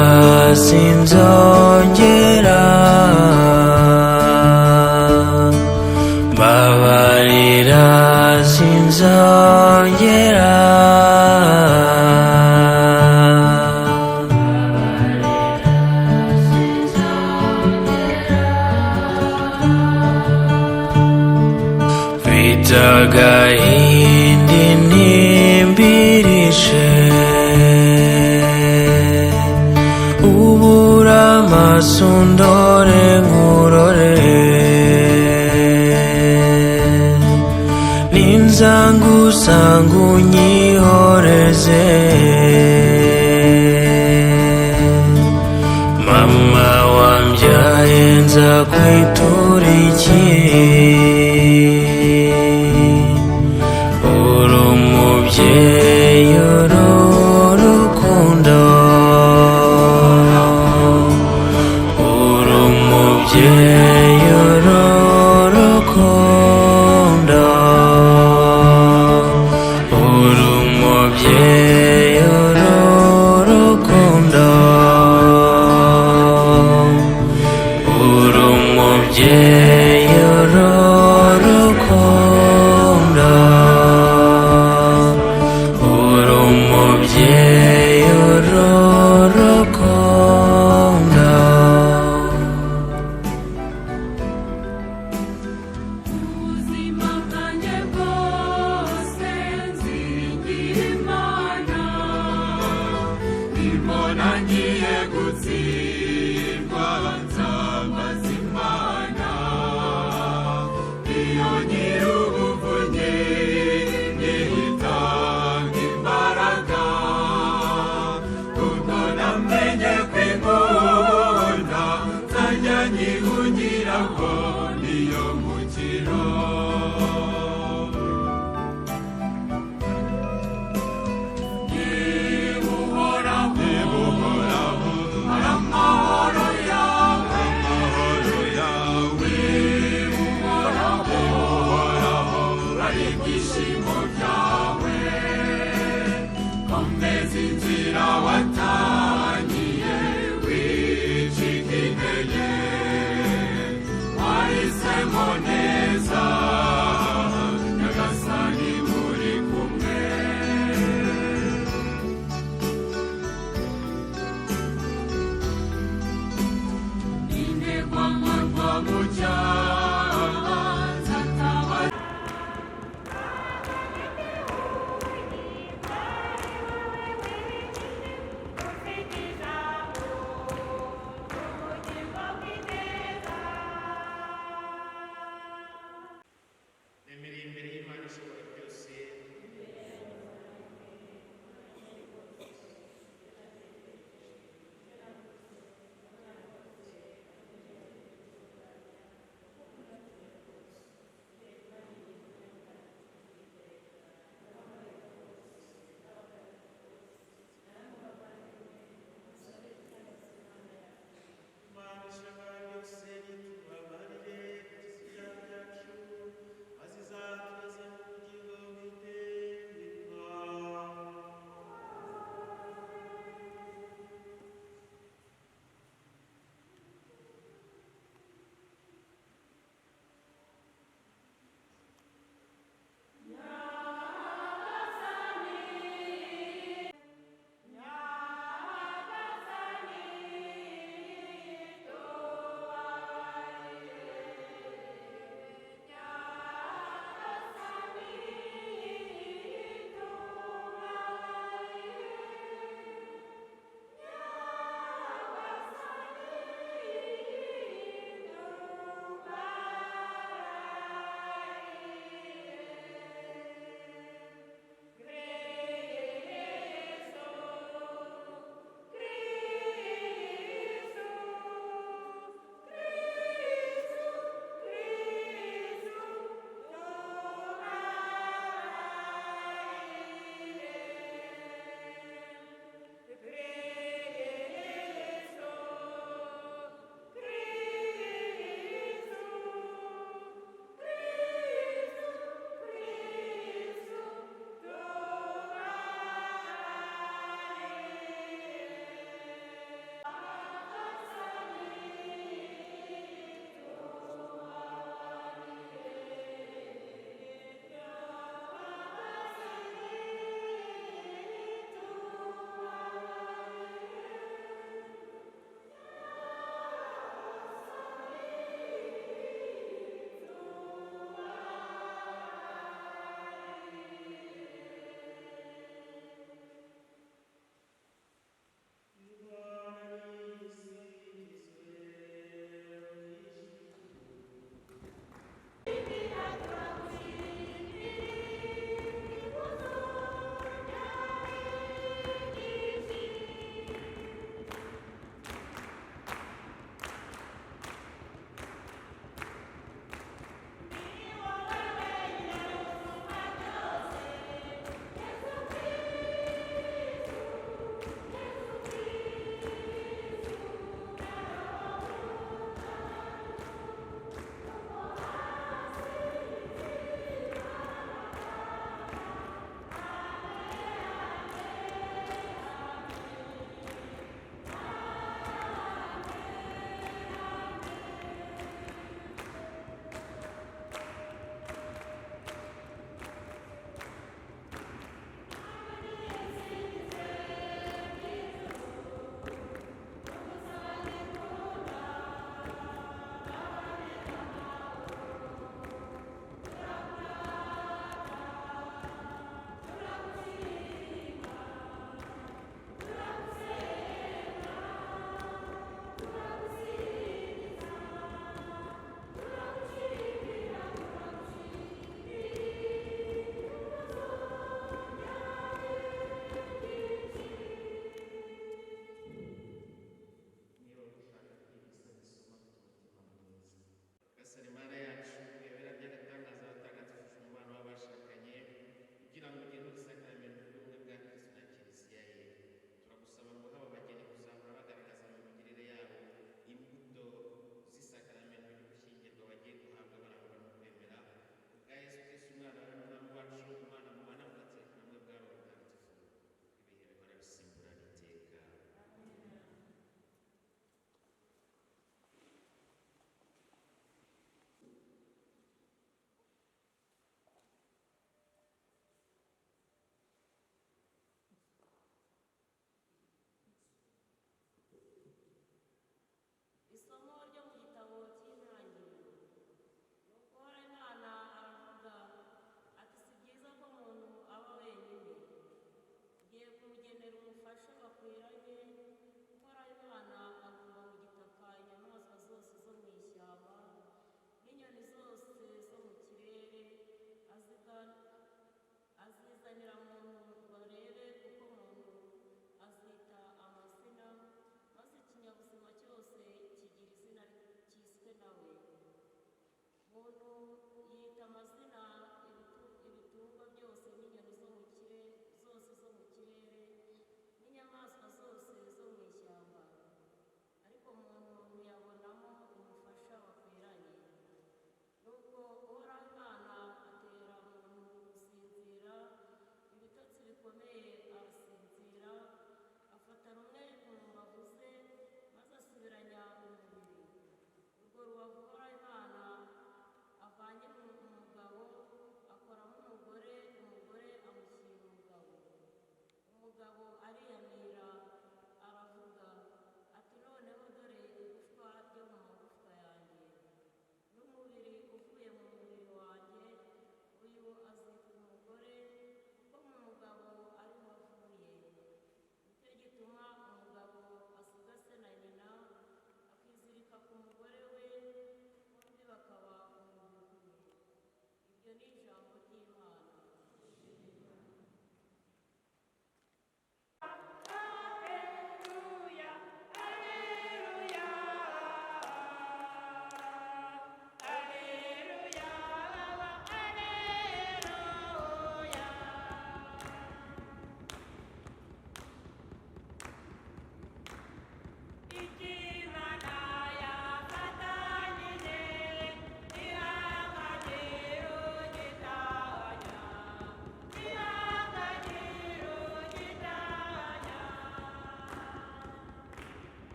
sinzongera, mbabarira sinzongera. Mfite agahinda intimbirishe, ubura amaso ndore nkurore, ninzangusanga unyihoreze, mama wambyaye nzakwitura iki? Uri umubyeyi uri urukundo, uri umubyeyi uri urukundo, uri umubyeyi uri urukundo, uri umubyeyi uri urukundo, uri umubyeyi uri urukundo. Ubuzima bwanjye bwose nziringira Imana, Imbona ngiye gutsindwa nzambaza Imana, iyo nyir'ubuvunyi ntitanga imbaraga, ubwo namenye ko inkunda nzajya nyihungiraho niyo mukiro. Niba uhoraho, niba uhoraho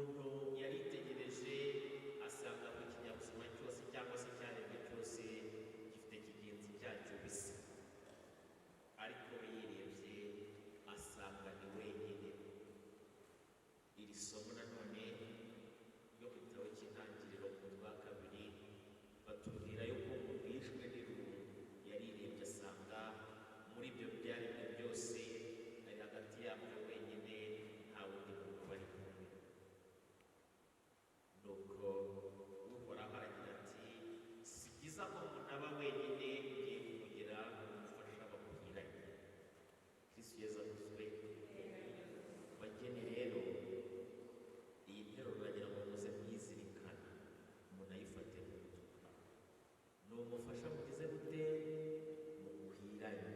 Umuntu yaritegereje asanga buri kinyabuzima cyose cyangwa se icyaremwe cyose gifite kigenzi cyacyo bisa, ariko we yirebye asanga ni wenyine. Iri somo nanone ryo mu gitabo cy'Intangiriro mu mutwe wa 2 batubwira yuko umuntu yishwe n'irungu, yarirebye asanga muri ibyo byaremwe byose ari hagati yabyo wenyine, nta wundi muntu bari kumwe. Nuko Uhoraho aragira ati: "Si byiza ko umuntu aba wenyine, ngiye kumugira umufasha bakwiranye." Kristu Yezu akuzwe. Bageni rero, iyi nteruro uragira ngo muze kuyizirikana, munayifate mu mutwe. Ni umufasha mugize gute? Mukwiranye.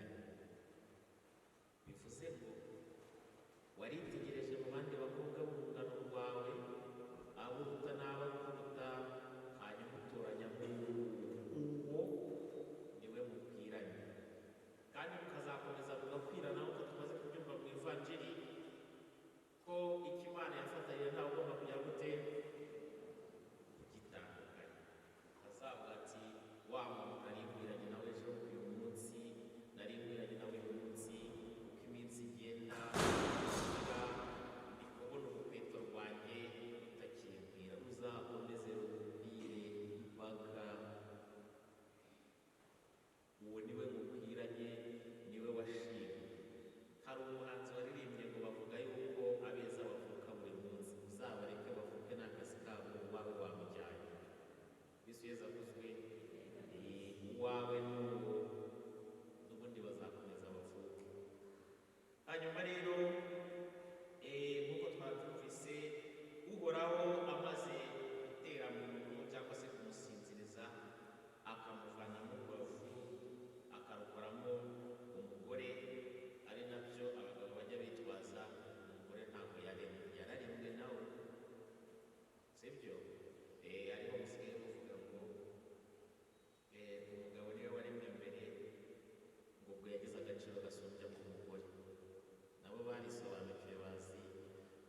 Bivuze ngo waritegereje mu bandi bakobwa b'urungano rwawe, abo uruta n'abakuruta, hanyuma utoranyamo uwo niwe mukwiranye, kandi mukazakomeza mugakwirana nk'uko tumaze kubyumva mu Ivanjiri, ko icyo Imana yafatanyije ntawe ugomba kujya gute? Kugitandukanya. Azavuga ati: "Wa muntu nari nkwiranye nawe ejo, uyu munsi nari nkwiranye nawe uyu munsi, uko iminsi igenda ishira ndi kubona urukweto rwanjye rutakinkwira." Ruzakomeze rukwire impaka. Uwo niwe mukwiranye, niwe washimwe. Hari umuhanzi waririmbye ngo bavuga yuko abeza bavuka buri munsi, uzabareke bavuke, ni akazi kabo, uwawe wamujyanye. Yesu Yezu akuzwe. Uwawe n'uwo n'ubundi bazakomeza bavuke. Hanyuma rero nk'uko twabyumvise, Uhoraho amaze gutera muntu cyangwa se kumusinziriza, akamuvanamo urubavu akarukoramo umugore, ari nabyo abagabo bajya bitwaza, umugore ntabwo yaremwe, yararemwe nawe, sibyo? Ariho musigaye muvuga ngo umugabo niwe waremwe mbere, ngo ubwo yagize agaciro gasumbya k'umugore. Nabo barisobanukiwe,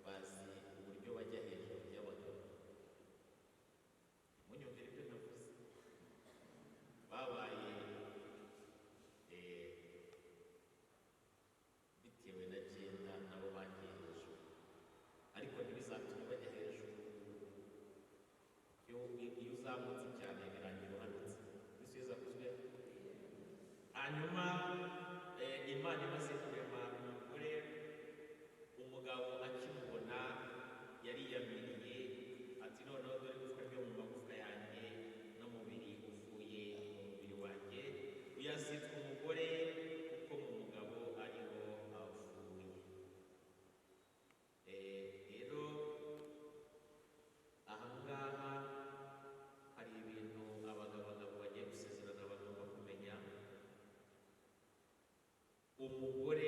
bazi uburyo bajya hejuru y'abagabo. Munyumvire ibyo navuze, babaye bitewe na genda, nabo bagiye hejuru, ariko ntibizatume bajya hejuru. Iyo uzamutse cyane birangira uhanutse. Kristo Yezu akuzwe. Hanyuma Imana imaze kurema umugore, umugabo akimubona yariyamiriye ati: "Noneho dore igufwa ryo mu magufwa yanjye n'umubiri uvuye mu mubiri wanjye, uyu azitwa umugore kuko mu mugabo ariho avuye." Rero ahangaha hari ibintu abagabo bagiye gusezerana bagomba kumenya. Umugore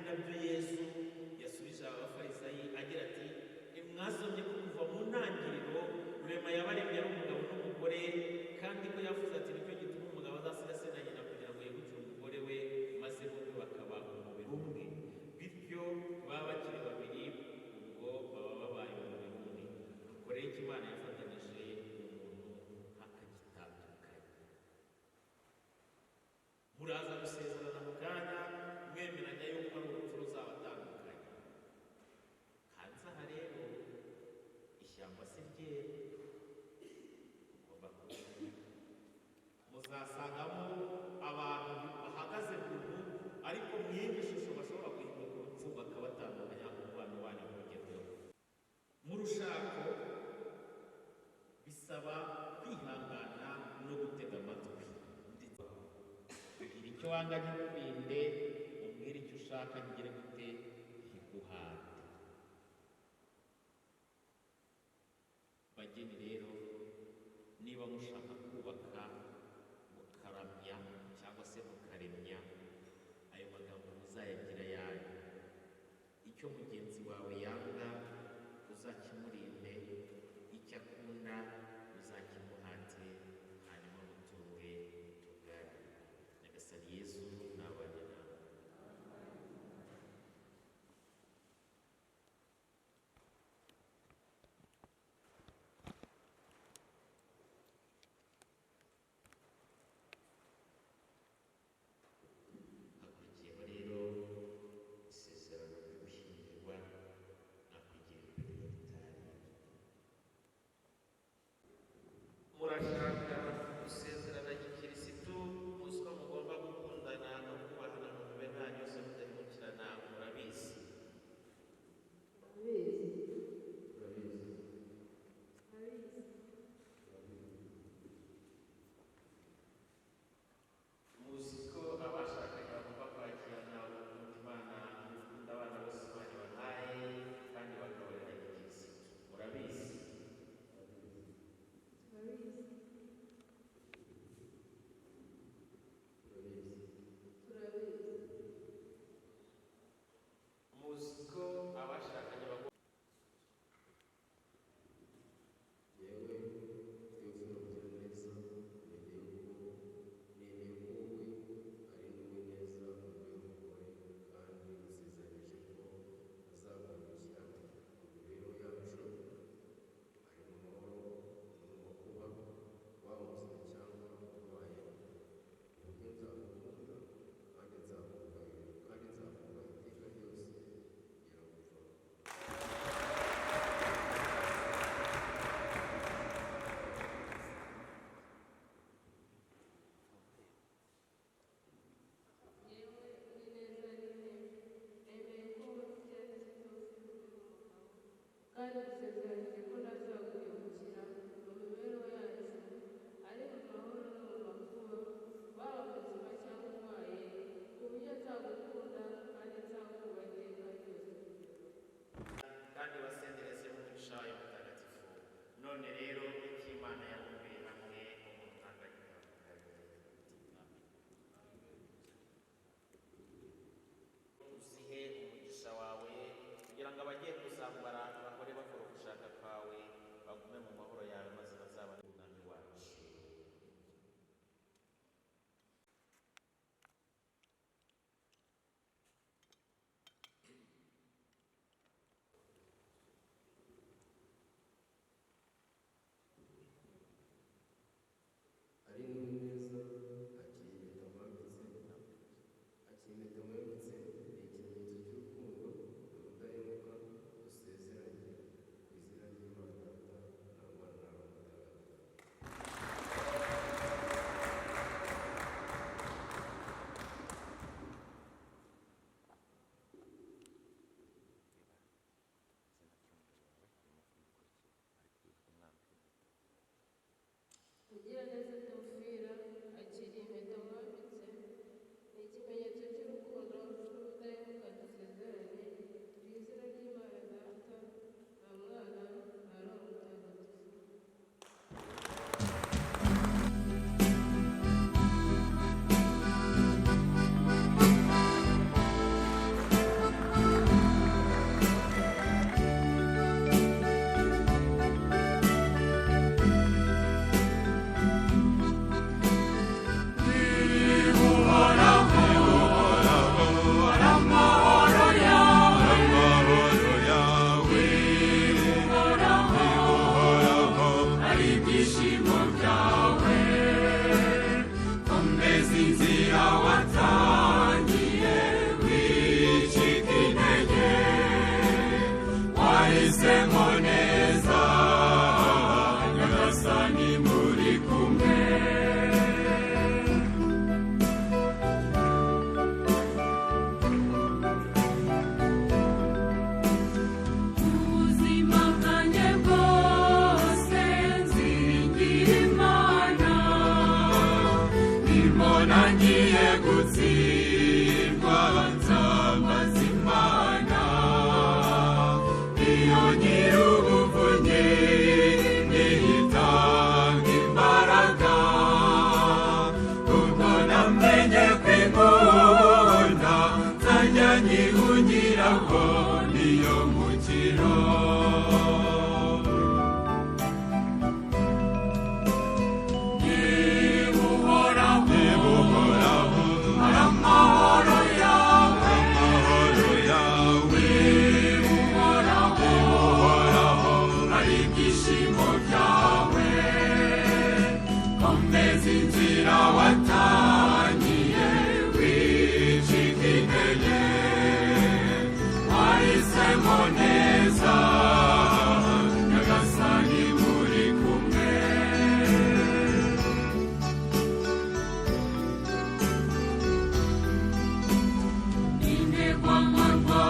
Nabyo Yesu yasubije aba bafarisayi agira ati: "Ntimwasomye ko kuva mu ntangiriro Rurema yabaremye ari umugabo n'umugore, kandi ko yavuze ati: 'Nicyo gituma umugabo azasiga se na nyina kugira ngo yegukire umugore we, maze bombi bakaba umubiri umwe.' Bityo baba bakiri babiri, ubwo baba babaye umubiri umwe. Nuko rero icyo Imana yafatanije, umuntu ntakagitandukanye." Muraza gusezerana mu kanya, mwemeranya yuko ari urupfu ruzabatandukanya. Hanze aha rero ishyamba si ryeru, ugomba kubimenya. Muzasangamo abantu bahagaze buntu, ariko mu yindi shusho bashobora guhinduka urupfu bakabatandukanya, umubano wanyu ntugerweho. Mu rushako bisaba kwihangana no gutega amatwi, ndetse kugira icyo wanga ntikurinde, ubwire icyo ushaka ngire gute ntiguhate. Bageni rero, niba mushaka kubaka mukaramya cyangwa se mukaremya, ayo magambo muzayagira ayanyu. Icyo mugenzi wawe yanga uzakimurinde, icyo akunda uzakimuhate, hanyuma mutunge mutungane. Nyagasani Yezu nabane nawe. Hakurikiyeho rero isezerano ryo gushyingirwa, nakwigira imbere y'alutari. Murashaka gusezerana gikirisitu, muzi ko mugomba gukundana no kubahana mu mibereho yanyu yose mudahemukirana, murabizi? Turabizi. Turabizi. Muzi ko abashakanye bagomba kwakirana urukundo Imana, urukundo abana bose Imana ibahaye, kandi bakabarera gikirisitu, murabizi? Turabizi. Turabizi. Muzi ko abashakanye bagomba Yewe Teofilo Mugiraneza, nemeye ko wowe Aline Uwineza umbera umugore, kandi ngusezeranyije ko ntazaguhemukira mu mibereho yacu, ari mu mahoro no mu makuba, waba muzima cyangwa urwaye, ku buryo nzagukunda kandi nzakubaha iteka ryose kugera gupfa. Yewe Uwineza Aline, nemeye ko wowe Mugiraneza Teofilo umbera umugabo, kandi ngusezeranyije ko ntazaguhemukira mu mibereho yacu, ari mu mahoro no mu makuba, waba muzima cyangwa urwaye, ku buryo nzagukunda kandi nzakubaha iteka ryose kugera kandi basendereze umugisha wayo mutagatifu. None rero icyo Imana yabumbiye hamwe, umuntu ntagitandukanye. Amen. Uzihe umugisha wawe kugira ngo abagiye kuzambara bahore bakora ugushaka kwawe, bagume mu mahoro yawe, maze bazabane umwami wacu. Aline Uwineza, akira impeta nkwambitse. Akira impeta nkwambitse, ni ikimenyetso cy'urukundo n'ubudahemuka dusezeranye.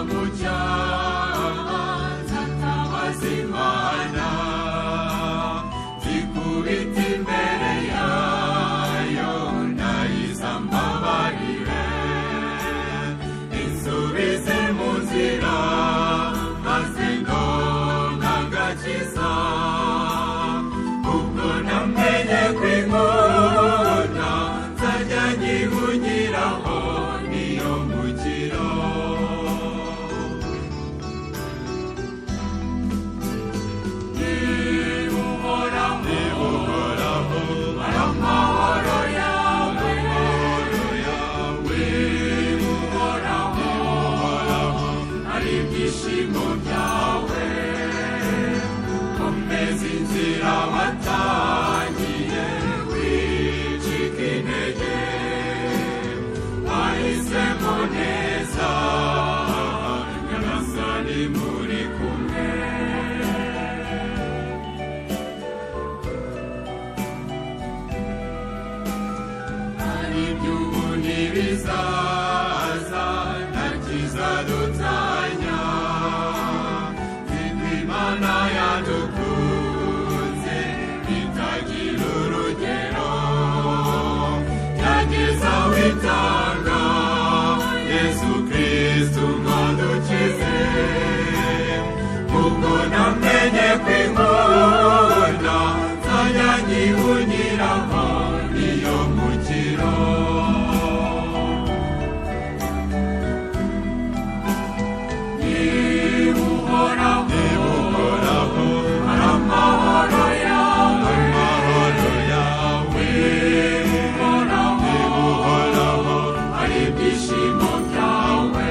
mu cyaha nzatabaza Imana, nzikubita imbere yayo ndayizambabarire, insubize mu nzira maze ndonke agakiza. Ubwo namenye ko inkunda nzajya nyihugiraho niyo mukiro. Niba uhoraho ari amahoro yawe, niba uhoraho ari ibyishimo byawe, komeza inzira watangiye wicika intege, wahisemo neza, Nyagasani muri kumwe. Hari iby'ubu n'ibizaza nta kizadutanya, nziko Imana yadukunze itagira urugero, yageze aho itanga Yesu Kristu ngo adukize. Ubwo namenye ko inkunda nzajya nyihugiraho niyo mukiro. Niba uhoraho ari amahoro yawe, niba uhoraho ari ibyishimo byawe,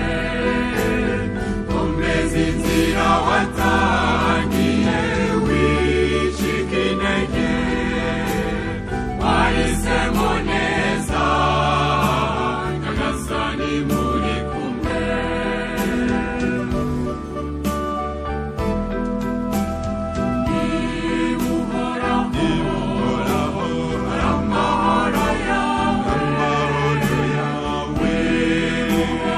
komeza inzira watangiye wicika intege, wahisemo neza, Nyagasani muri kumwe. Niba uhoraho ari amahoro yawe, niba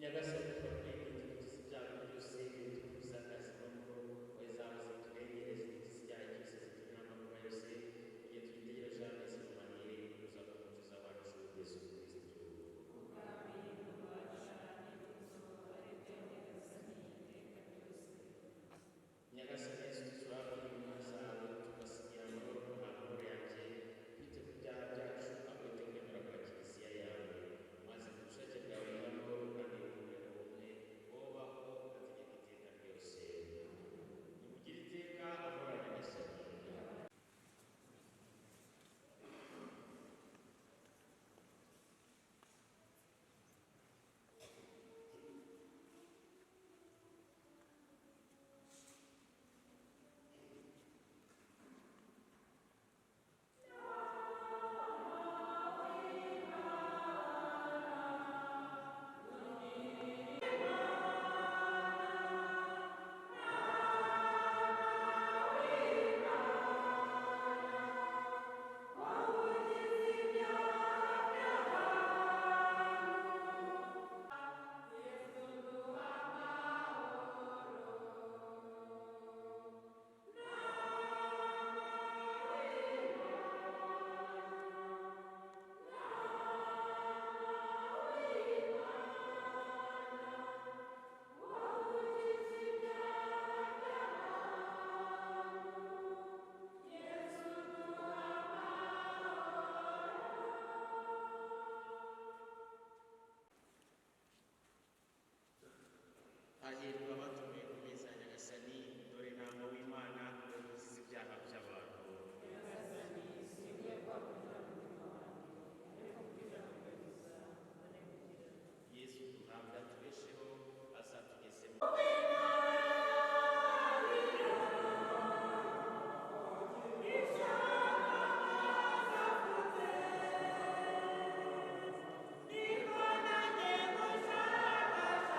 Nyagasani, turakwinginze udukize ibyago byose, bituzakaza amahoro, wowe zawe ziturengere, zidukize icyaha cyose, ziturinde amakuba yose, igihe tugitegereje amezi manire kuza k'Umukiza wacu Yesu Kristo. Nyagasani Yesu, tuzabona intumwa zawe, tugasigira amahoro, amahoro yanjye, twite ku byaha byacu, ahubwo wite kwemera kwa Kiliziya yawe, maze ku bushake bwawe y'amahoro kandi y'ubumwe ubumwe, wobaho ugategeka iteka ryose. Nimugire iteka amahoro ya Nyagasani. Hahirwa abatumiwe ku meza ya Nyagasani, dore intama w'Imana ukiza ibyaha by'abantu. Yesu duhabwa tubesheho, azatugezemo. Niko nanjye gushakashaka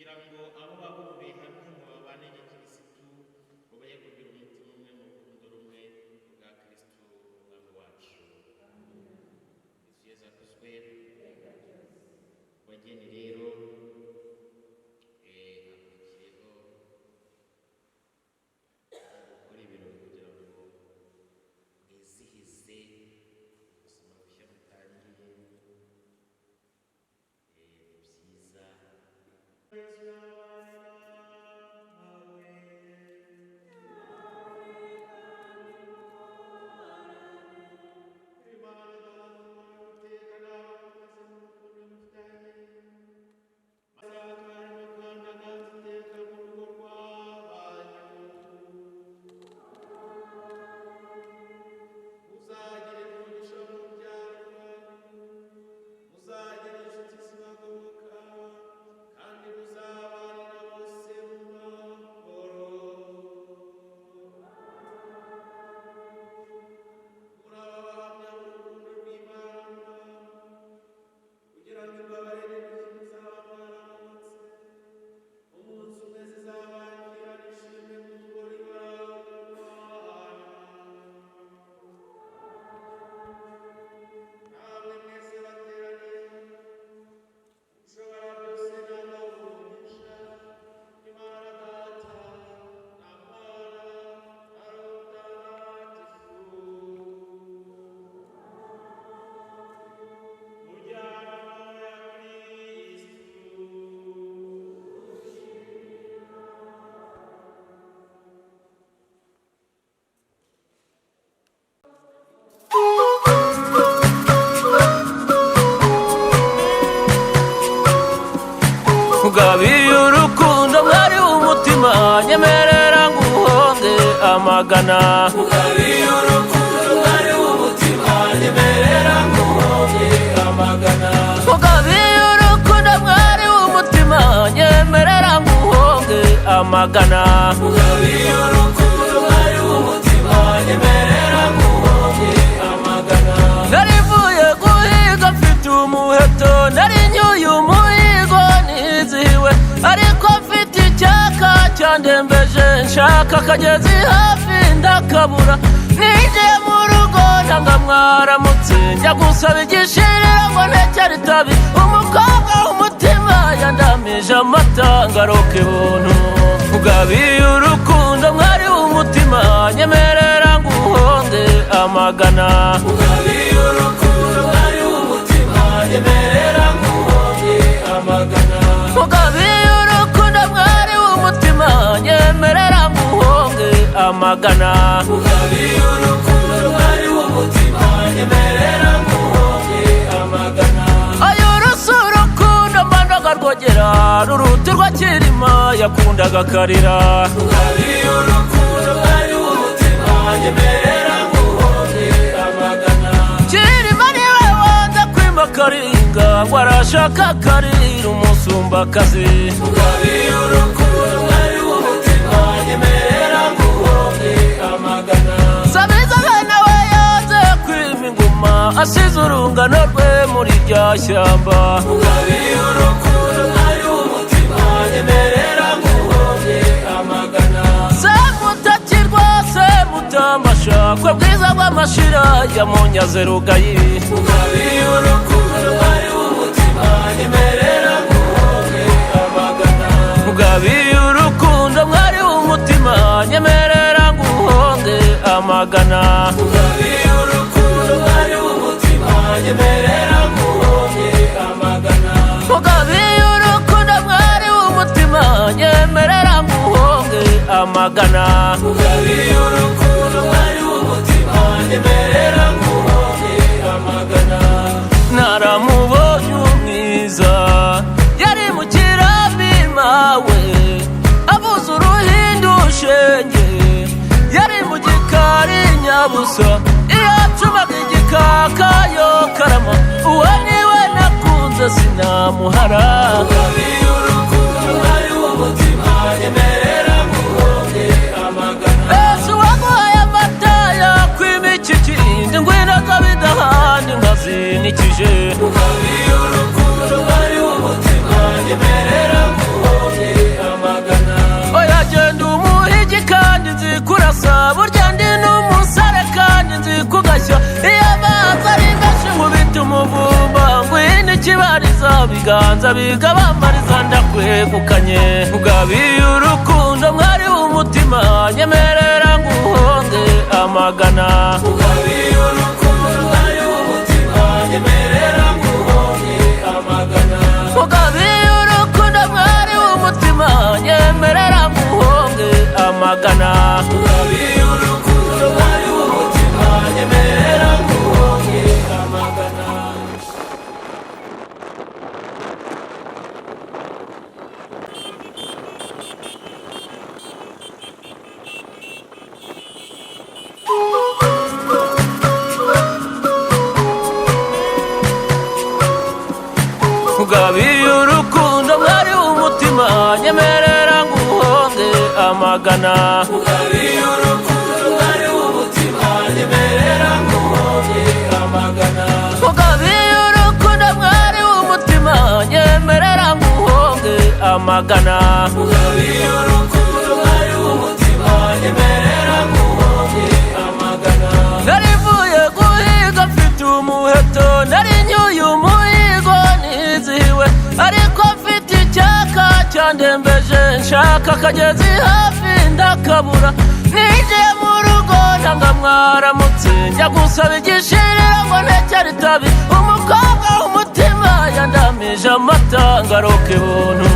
Kugira ngo abo babumbiye hamwe ngo babane gikirisitu, babe kugira umutima umwe mu rukundo rumwe bwa Kristu Umwami wacu. Kristu Yezu akuzwe. Bageni rero, hakurikiyeho gukora ibirori kugira ngo mwizihize ubuzima bushya mutangiye. Ni byiza. Mugabiye urukundo mwari w'umutima, nyemerera nguhonge amagana. Mugabiye urukundo mwari w'umutima, nyemerera nguhonge amagana. Mugabiye urukundo mwari w'umutima, nyemerera nguhonge amagana. Mugabiye urukundo mwari w'umutima, nyemerera nguhonge amagana. Nari mvuye guhiga mfite umuheto, nari nyuye umuhigo nizihiwe, ariko mfite icyaka cyandembeje, nshaka akagezi hafi ndakabura. Ninjiye mu rugo ntanga mwaramutse, njya gusaba igishirira ngo ntekere itabi, umukobwa w'umutima yandamije amata ngaruka ibuntu. Mugabiye urukundo mwari w'umutima, nyemerera nguhonge amagana. Mugabiye urukundo mwari w'umutima, nyemerera nguhonge amagana. Mugabiye urukundo mwari w'umutima, nyemerera nguhonge amagana. Mugabiye urukundo mwari w'umutima, nyemerera nguhonge amagana. Ayo rusi urukundo mbandaga rwogera, rurutirwa Cyilima yakundaga akarira. Mugabiye urukundo mwari w'umutima, nyemerera nguhonge amagana. Cyilima niwe wanze kwima Karinga, ngo arashaka akarira umusumbakazi. Mugabiye urukundo mwari w'umutima, nyemerera nguhonge amagana. Sabiza bene we yanze kwima inguma, asize urungano rwe muri rya shyamba. Mugabiye urukundo mwari w'umutima, nyemerera nguhonge amagana. Semutakirwa semutambasha, kwe bwiza bw'amashira ya munyaze Rugayi. Mugabiye urukundo mwari w'umutima, nyemerera nguhonge amagana. Mugabiye urukundo mwari w'umutima, nyemerera nguhonge amagana. Mugabiye urukundo mwari w'umutima, nyemerera nguhonge amagana. Mugabiye urukundo mwari w'umutima, nyemerera nguhonge amagana. Mugabiye urukundo mwari w'umutima, nyemerera nguhonge amagana. Naramubonye umwiza yari mu kirambi mawe, abuze uruhindu shenge, yari mu gikari nyabusa, iyo acumaga igikaka yo karama, uwo niwe nakunze sinamuhara. Mugabiye urukundo mwari w'umutima, nyemerera nguhonge amagana. Mbese uwaguhaye amata yakwima iki kindi, ngwino akabidahana inka zinikije. Mugabiye urukundo mwari w'umutima, nyemerera nguhonge Bigabamariza biganza bigabamariza ndakwegukanye. Ugabiye urukundo mwari w'umutima, nyemerera nguhonge amagana. Ugabiye urukundo mwari w'umutima, nyemerera nguhonge amagana. Ugabiye urukundo mwari w'umutima, nyemerera nguhonge amagana. Ugabiye urukundo mwari w'umutima, nyemerera nguhonge amagana. Ugabiye urukundo mwari w'umutima, nyemerera nguhonge amagana. Ugabiye urukundo mwari w'umutima, nyemerera nguhonge amagana. Ugabiye urukundo mwari w'umutima, nyemerera nguhonge amagana. Ugabiye urukundo mwari w'umutima, nyemerera nguhonge amagana. Nari mvuye guhiga mfite umuheto, nari nyuye umuhigo nizihiwe, ariko mfite icyaka cyandembeje, nshaka akagezi hafi ndakabura. Ninjiye mu rugo ndanga mwaramutse, njya gusaba igishirira ngo ntekere itabi, umukobwa w'umutima yandamije amata ngaruka ibuntu.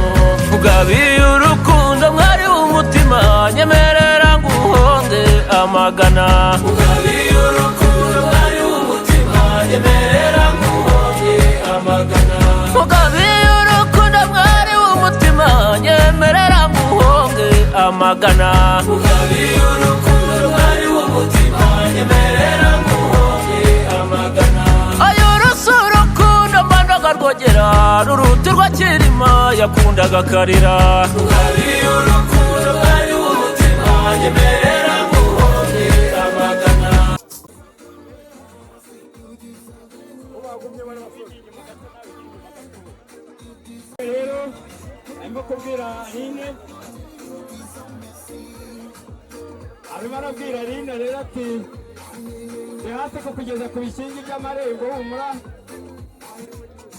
Ugabiye urukundo mwari w'umutima, nyemerera nguhonge amagana. Ugabiye urukundo mwari w'umutima, nyemerera nguhonge amagana. Ugabiye urukundo mwari w'umutima, nyemerera nguhonge amagana. Ugabiye urukundo mwari w'umutima, nyemerera nguhonge amagana. Ayo rusi urukundo mbandaga rwogera, ruruta urwa Kirima yakundaga akarira. Ugabiye urukundo mwari w'umutima, nyemerera nguhonge amagana. Rero arimo kubwira Aline, arimo arabwira Aline rero ati ndi hafi kukugeza ku bikingi by'amarembo, humura.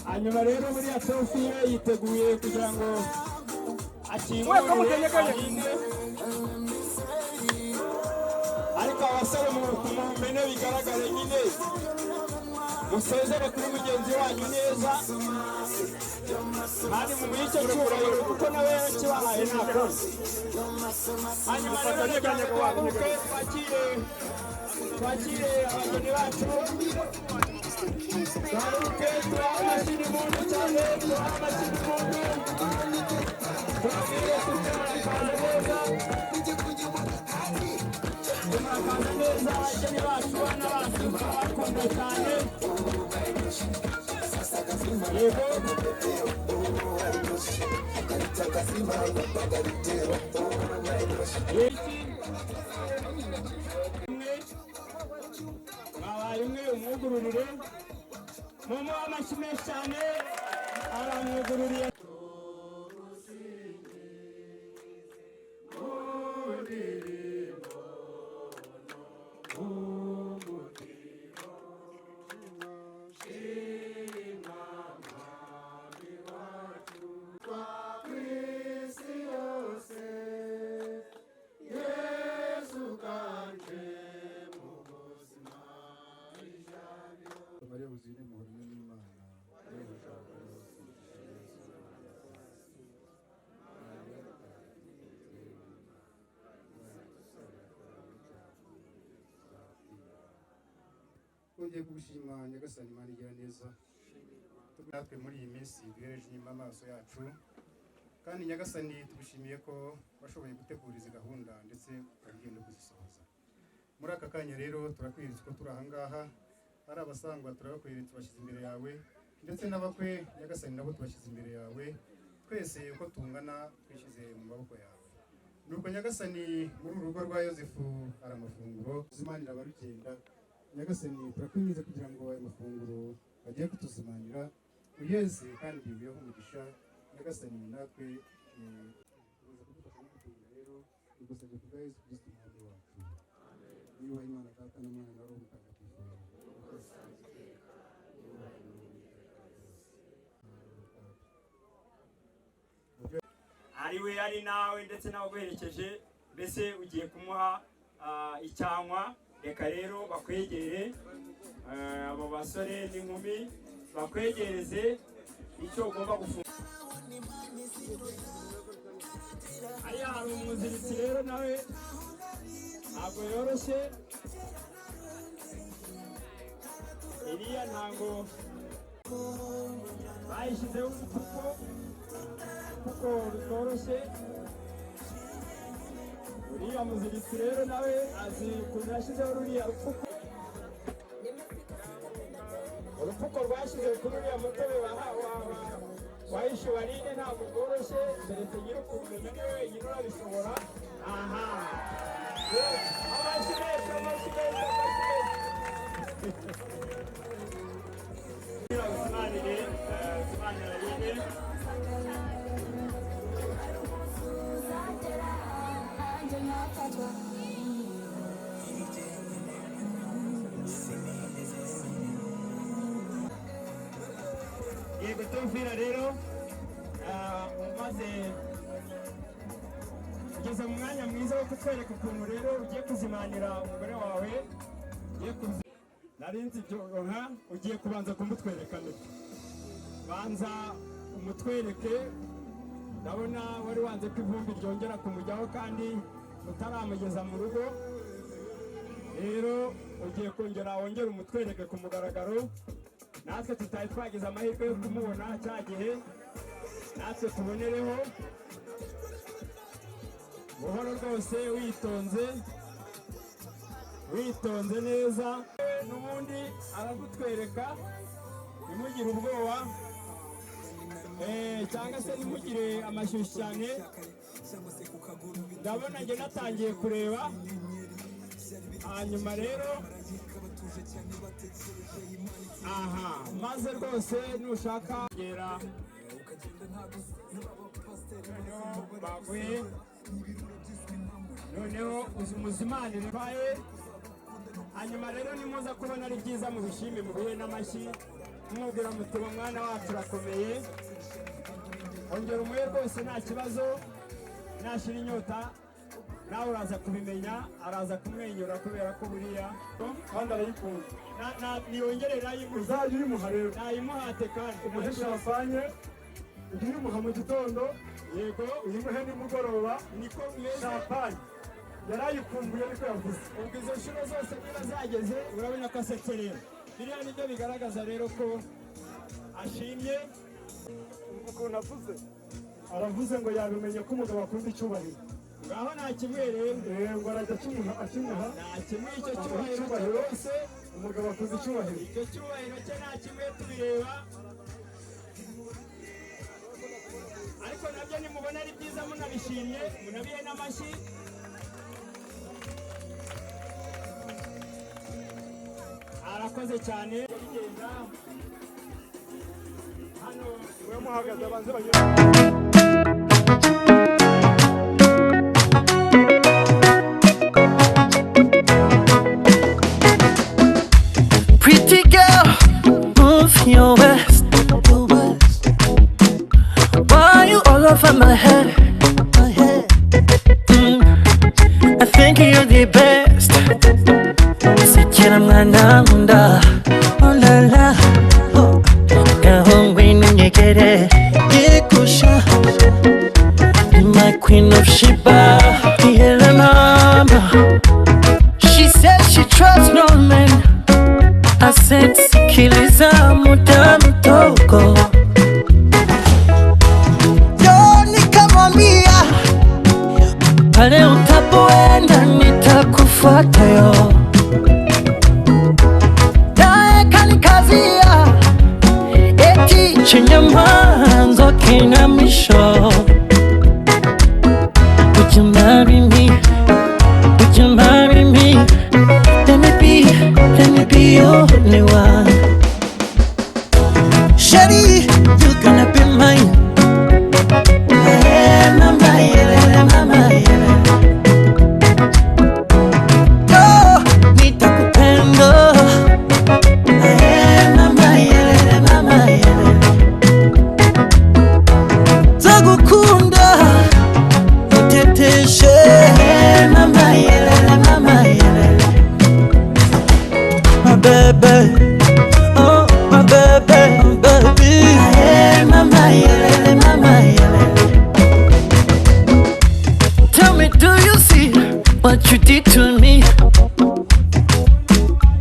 Hanyuma rero buriya Sofiya yiteguye kugira ngo akingure Aline, ariko abasore mumene bigaragare nyine, musezere kuri mugenzi wanyu neza kandi mumuhe icyo cyubahiro kuko nawe yakibahaye nta kundi. Hanyuma rero reka duhaguruke twakire abageni bacu. Duhaguruke tubahe amashyi impundu cyane, tubahe amashyi impundu, tubabwire tuti murakaza neza, murakaza neza abageni bacu, bana bacu turabakunda cyane. Yego. Mwabaye umwe, umwugururire, mumuhe amashyi menshi cyane, aramwugururiye. Mariya wuzuye impuhwe n'Imana. Twongeye kugushima Nyagasani Imana igira neza, natwe muri iyi minsi duhereje inyuma amaso yacu, kandi Nyagasani tugushimiye ko washoboye gutegura izi gahunda ndetse ukagenda kuzisohoza. Muri aka kanya rero turakwiritse ko turi ahangaha, ari abasangwa turabakweretse, tubashyize imbere yawe, ndetse n'abakwe Nyagasani nabo tubashyize imbere yawe, twese uko tungana twishyize mu maboko yawe. Nuko Nyagasani muri uru rugo rwa Yosefu hari amafunguro uzimanira abarugenda. Nyagasani turakwinginze kugira ngo ayo mafunguro bagiye kutuzimanira uyeze kandi uyahe umugisha. Nyagasani natwe uza kudufasha no kuturinda, rero tugusabye kubwa Yesu Kristo Umwami wacu. Yubaha Imana Data na Mwana na Roho Mutagatifu. Ari we, ari nawe ndetse n'abaguherekeje, mbese ugiye kumuha icyanywa. Reka rero bakwegere, abo basore n'inkumi bakwegereze icyo ugomba gufunga. Hariya hari umuziritsi rero, nawe ntabwo yoroshye. Iriya ntabwo bayishyizeho udupfuko kuko bitoroshye. Uriya muziritsi rero nawe azi ukuntu yashyizeho ruriya rupfuko. Urupfuko rwashyize kuri uriya mutobe wahishuwe Aline ntabwo bworoshye, keretse nyir'ukumenya niwe wenyine urabishobora. Aha, amashyi menshi, amashyi menshi, amashyi menshi. Uzimanire, uzimanire Aline. Yego Teofila rero, umaze ugeze mu mwanya mwiza wo kutwereka ukuntu rero ugiye kuzimanira umugore wawe. Ugiye kuzi nari nzi ibyo nka ugiye kubanza kumutwereka nibyo. Banza umutwereke. Ndabona wari wanze ko ivumbi ryongera kumujyaho kandi utaramugeza mu rugo. Rero ugiye kongera wongere umutwereke ku mugaragaro, natwe tutari twagize amahirwe yo kumubona cya gihe, natwe tubonereho. Buhoro rwose, witonze, witonze neza. N'ubundi aragutwereka, ntimugire ubwoba, cyangwa se ntimugire amashyushyu cyane. Ndabona njye natangiye kureba. Hanyuma rero aha maze rwose nushaka kugera noneho baguhe, noneho uzi umuzimanire baye. Hanyuma rero nimuza kubona ari byiza, mubishime, mubihe n'amashyi, mumubwira muti uwo mwana wacu urakomeye. Ongera umuhe rwose, nta kibazo. Nashira inyota nawe uraza kubimenya, araza kumwenyura kubera ko buriya kandi arayikunda. Niyongere nayimuhe. Uzajya uyimuha rero. Nayimuhate kandi. Umuhe champagne, ujye uyimuha mu gitondo. Yego. Uyimuhe nimugoroba. Niko bimeze. Champagne yarayikumbuye, niko yavuze. Ubwo izo nshuro zose niba zageze, urabona ko asetse. Rero biriya nibyo bigaragaza rero ko ashimye. Ukuntu avuze, aravuze ngo yabimenye ko umugabo akunda icyubahiro. Ngaho nta kimwe rero. Ngo arajya akimuha, akimuha. Nta kimwe icyo Amuha cyubahiro cye icyubahiro. rwose. Umugabo akunda icyubahiro. Icyo cyubahiro cye nta kimwe tubireba, ariko nabyo nimubona ari byiza, munabishimye, munabihe n'amashyi. Arakoze cyane. Bigenda hano. We muhagaze abanze banyure. Pretty girl, move your waist. Why you all over my head? I think you're the best. Sikira mwana nkunda, oh la la, oh. Ngaho ngwino unyegere, yegusha. You're my queen of Sheba, ihera mama. She said she trusts no man. I said sikiliza muda mdogo. Yo nikamwambia pale utapoenda nitakufuata yo, naye kanikazia eti chenye mwanzo kina mwisho. Would you marry me? Would you marry me? Let me be your only one. Shawty, you gonna be mine. Hey, mama, yeah, mama, yeah. Oh, nitakupenda. Hey, mama, yeah, mama, yeah. Nzagukunda. What you did to me.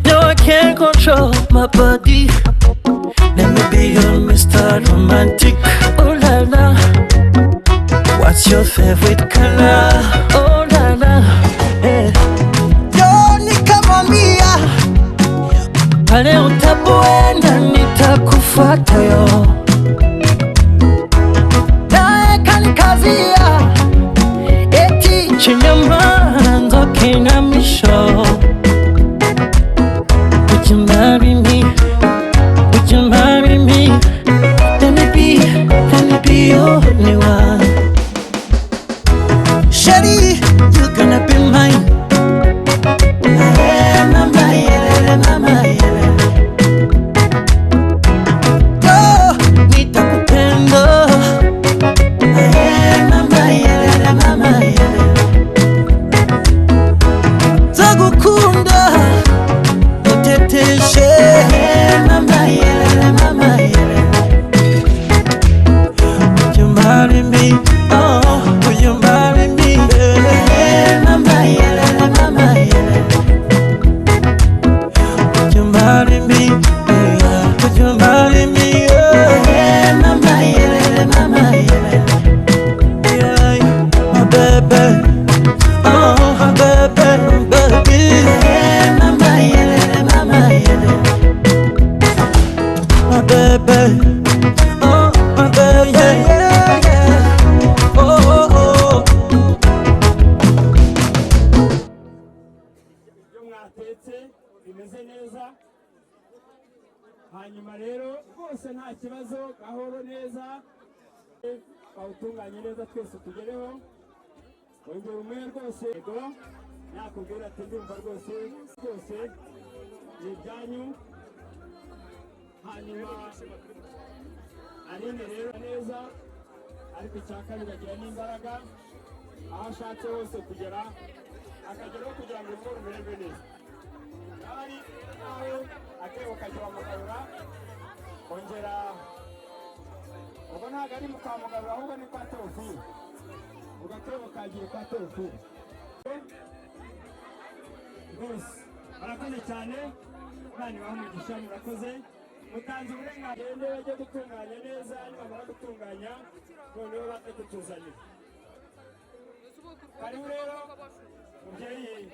No, I can't control my body. Let me be your Mr. Romantic. Oh la la. What's your favorite color? Oh la la. Yeah. Yo, nikamwambia pale utapoenda nitakufuata yo, naye kanikazia eti chenye mwanzo kina mwisho. Would you marry me? Would you marry me? Let me be your only one. Shawty, you gonna be mine. Hey, mama, yeah, mama, yeah. Oh, nitakupenda. Hey, mama, yeah, mama, yeah. Nzagukunda, uteteshe. Hey, mama, yeah, mama, yeah. Would you marry me? Oh, would you marry me? Hey, mama, yeah, mama, yeah. Would you marry me? Yeah. Would you marry me? Yeah. Mama, yeah, mama, yeah. Yeah, my baby. Oh, my baby, baby. Yeah, mama, yeah, mama, yeah. My baby. Oh, my baby. Yeah, yeah. Oh, oh, oh. Ibyo mwatetse bimeze neza. Hanyuma rero rwose nta kibazo, gahoro neza, bawutunganye neza, twese tugereho. Ongera umwe rwose. Yego, nakubwira ati ndumva rwose rwose ni ibyanyu. Hanyuma Aline rero neza, ariko icya kabiri agira n'imbaraga, aho ashatse hose kugera akageraho kugira ngo urugo rumererwe neza. Ahari nawe akebo kajya mugarura, ongera ubwo ntabwo ari kwa Mugarura, ahubwo ni kwa Teofile. Ubwo akebo kagiye kwa Teofile rwose. Murakoze cyane, Imana ibahe umugisha. Murakoze, mutanze uburenganzira bajye gutunganya neza. Nibamara gutunganya noneho baze kutuzanira. Karibu rero mubyeyi,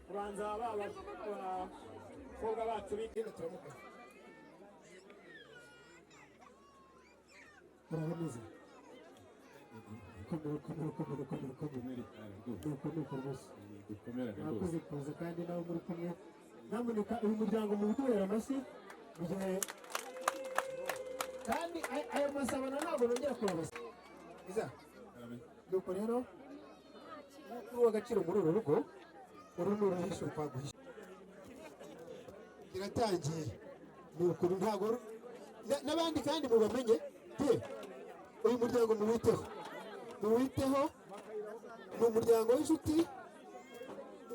ubanza baba abakobwa bacu biga. Turamuka, muraho neza. Komera, komera, komera, komera, komera. Nuko nuko rwose, murakoze kuza kandi nawe muri kumwe. Nyamuneka uyu muryango muwuduhera amashyi mu gihe kandi ayo masabano ntabwo nongera kuyabasa iza. Nuko rero nk'uko w'agaciro muri uru rugo, uru ni uruhisho rwaguhisha iratangiye. Ni ukuri ntabwo n'abandi kandi mubamenye pe. Uyu muryango muwiteho, muwiteho, ni umuryango w'inshuti.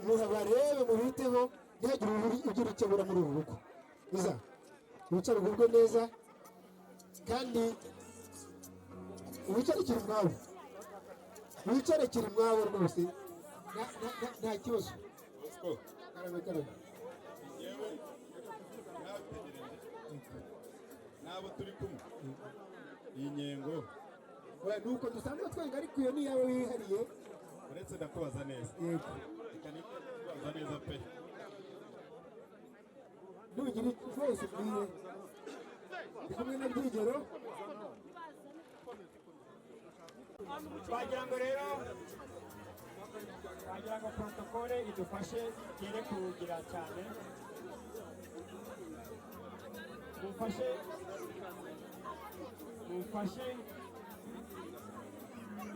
Muhabarebe, mubiteho, ntihagire ugira icyo abura muri uru rugo. Iza wicare ugubwe neza kandi wicare kiri mwawe, wicare kiri mwawe rwose, nta kibazo. Karame, karame. Yewe, nabitegereje n'abo turi kumwe iyi nyengo. Oya, ni uko dusanzwe twenga, ariko iyo ni iyawe wihariye. Uretse ndakubaza neza. Yego. Reka nikubaza neza pe. Nugira rwose ubwiye ndi kumwe na Byigero. Twagira ngo rero, twagira ngo protocole idufashe igere kugira cyane. Mumfashe, mumfashe,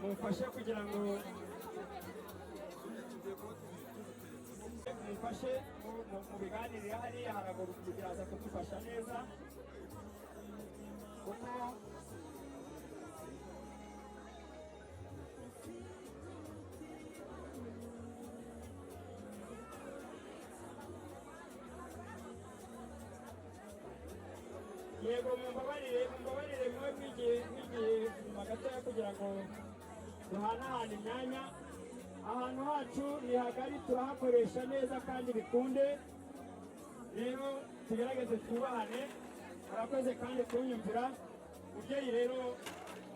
mumfashe kugira ngo mumfashe mu biganirire hariya haraguru, biraza kudufasha neza kuko yego, mumbabarire, mumbabarire, mube mwigiye mwigiye inyuma gatoya kugira ngo duhanahane imyanya. Ahantu hacu ni hagari, turahakoresha neza kandi bikunde. Rero tugerageze twubahane. Murakoze kandi kunyumvira. Mubyeyi rero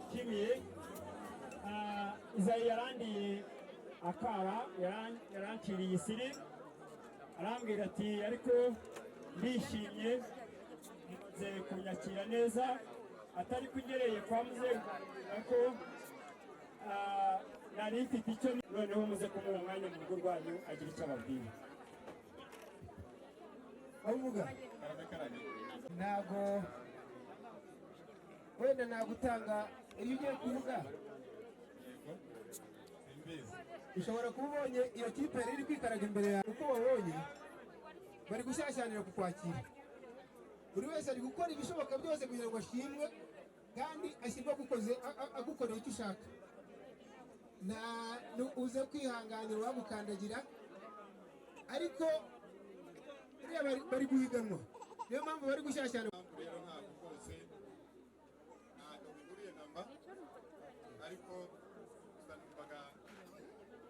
nshimiye, Izayi yarandiye akara, yaranciriye isiri, arambwira ati: "Ariko ndishimye, mumaze kunyakira neza." Atari kugereye kwa muzehe ko nari mfite icyo. Noneho muze kumuha umwanya mu rugo rwanyu agira icyo ababwira. Avuga ntabwo wenda nagutanga. Iyo ugiye kuvuga ushobora kuba ubonye iyo kipe yari iri kwikaraga imbere yawe, uko wabonye bari gushyashyanira kukwakira. Buri wese ari gukora ibishoboka byose kugira ngo ashimwe kandi ashyirwe agukoze agukoreye icyo ushaka. Nta uze kwihanganira uwagukandagira, ariko buriya bari guhiganwa, niyo mpamvu bari gushyashyana. Rero ntabwo rwose, ntabwo bihuriye namba, ariko gusa numvaga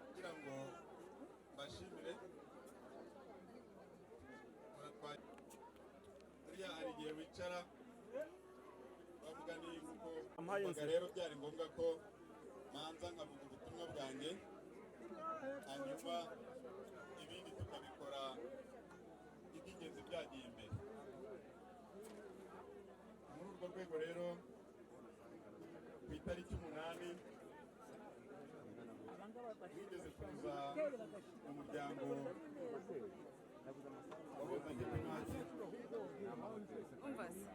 kugira ngo mbashimire. Buriya hari igihe wicara bavuga ni kuko Ampaye numvaga inzira. Rero byari ngombwa ko manza nkavuga ubutumwa bwanjye, hanyuma ibindi tukabikora iby'ingenzi byagiye imbere. Muri urwo rwego rero, ku itariki 8 mwigeze kuza mu muryango wabonye mwaki. Umva se.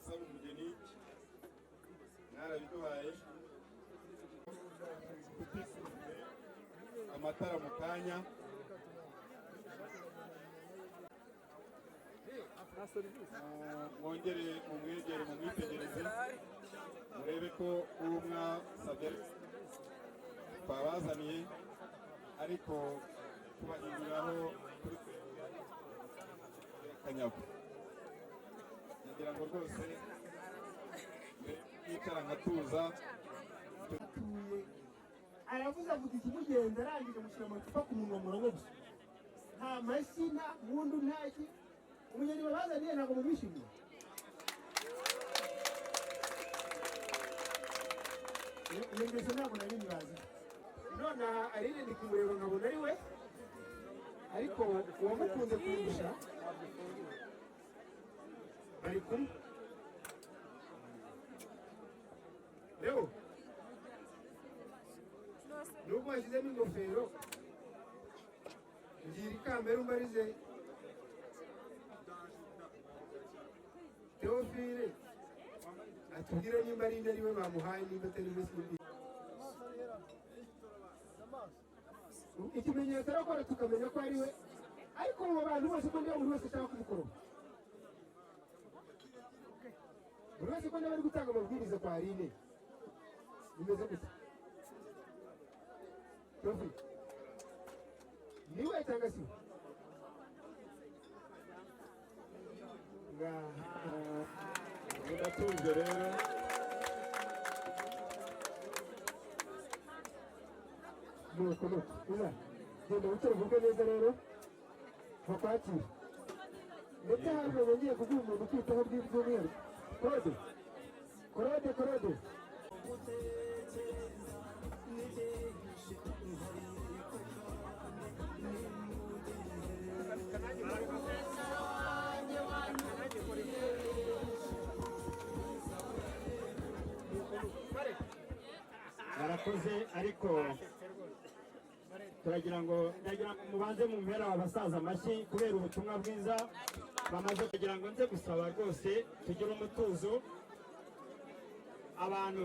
Isaba umugeni mwarabiduhaye, tutisize amatara mu kanya. Mwongere mumwegere, mumwitegereze, murebe ko uwo mwasabye twabazaniye, ariko kubahinduriraho kuri kanyago. Nagira ngo rwose mbere yicara nkatuza. Atuye aravuze, avuga ikimugenza, arangije mushyira amacupa ku munwa, muranywa gusa, nta mashyi, nta mpundu, nta ki. Umugeni babazaniye ntabwo mumwishimiye. Iyo ngeso ntabwo nari nyibazi. None aha Aline ndi kumureba nkabona ari we, ariko uwamukunze kundusha bari kumwe. Leo nubwo washyizemo ingofero, ngira ikambere umbarize Teofile atubwire nimba ari ari we bamuhaye, nimba atari we simbi. Ikimenyetso arakora tukamenya ko ari we. Ariko mu bantu bose ko ndiba buri wese ashaka kumukoropa, buri wese ko niba ari gutanga amabwiriza kwa Aline, bimeze gute? Teofile, ni we cyangwa si we? Ngaha. Muratuje rero. Nuko nuko uza genda wicare uvuge neza rero bakwakire. Ndetse hari ubu ngiye kuguha umuntu ukwitaho by'umwihariko. Korode, Korode, Korode. Barakoze, ariko turagira ngo, ndagira ngo mubanze mu mpera abasaza amashyi kubera ubutumwa bwiza bamaze. Kugira ngo nze gusaba rwose tugire umutuzo abantu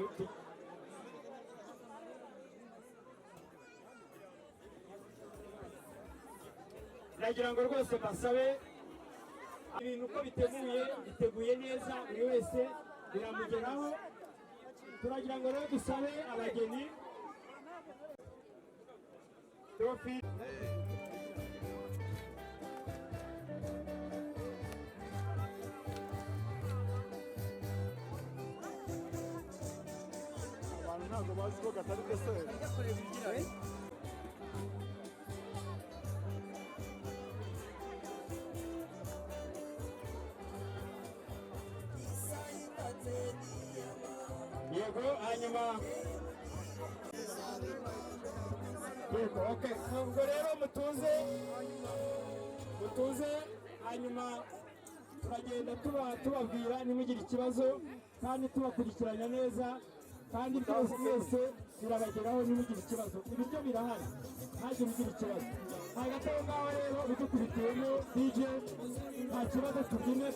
ndagira ngo rwose basabe ibintu uko biteguye, biteguye neza, buri wese biramugeraho. Turagira ngo rero dusabe abageni Teofile. Ntabwo bazi ko gatari dessert. Yego, hanyuma yego, okay. Ubwo rero mutuze, mutuze, hanyuma turagenda tuba tubabwira ntimugire ikibazo, kandi tubakurikiranya neza, kandi byose mwese birabageraho, ntimugire ikibazo. Ibiryo birahari, ntagire ugira ikibazo. Hagati aho ngaho rero bidukubitiyemo DJ, nta kibazo, tubyine.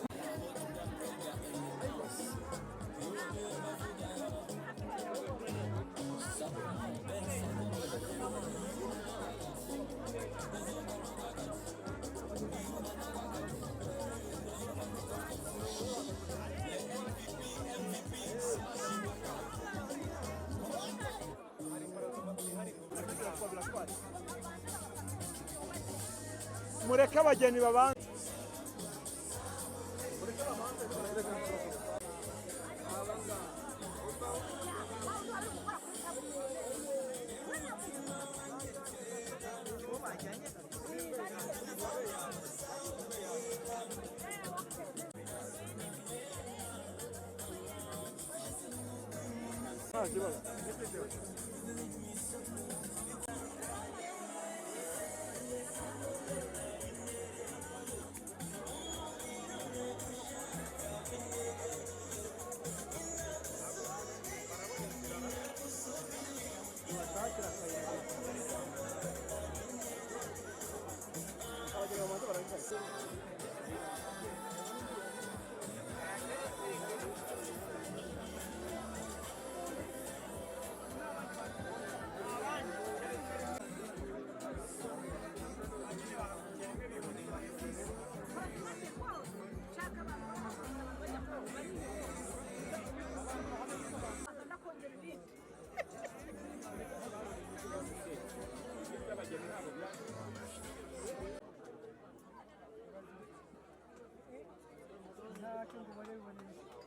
Mureke abageni babanze. Nta kibazo.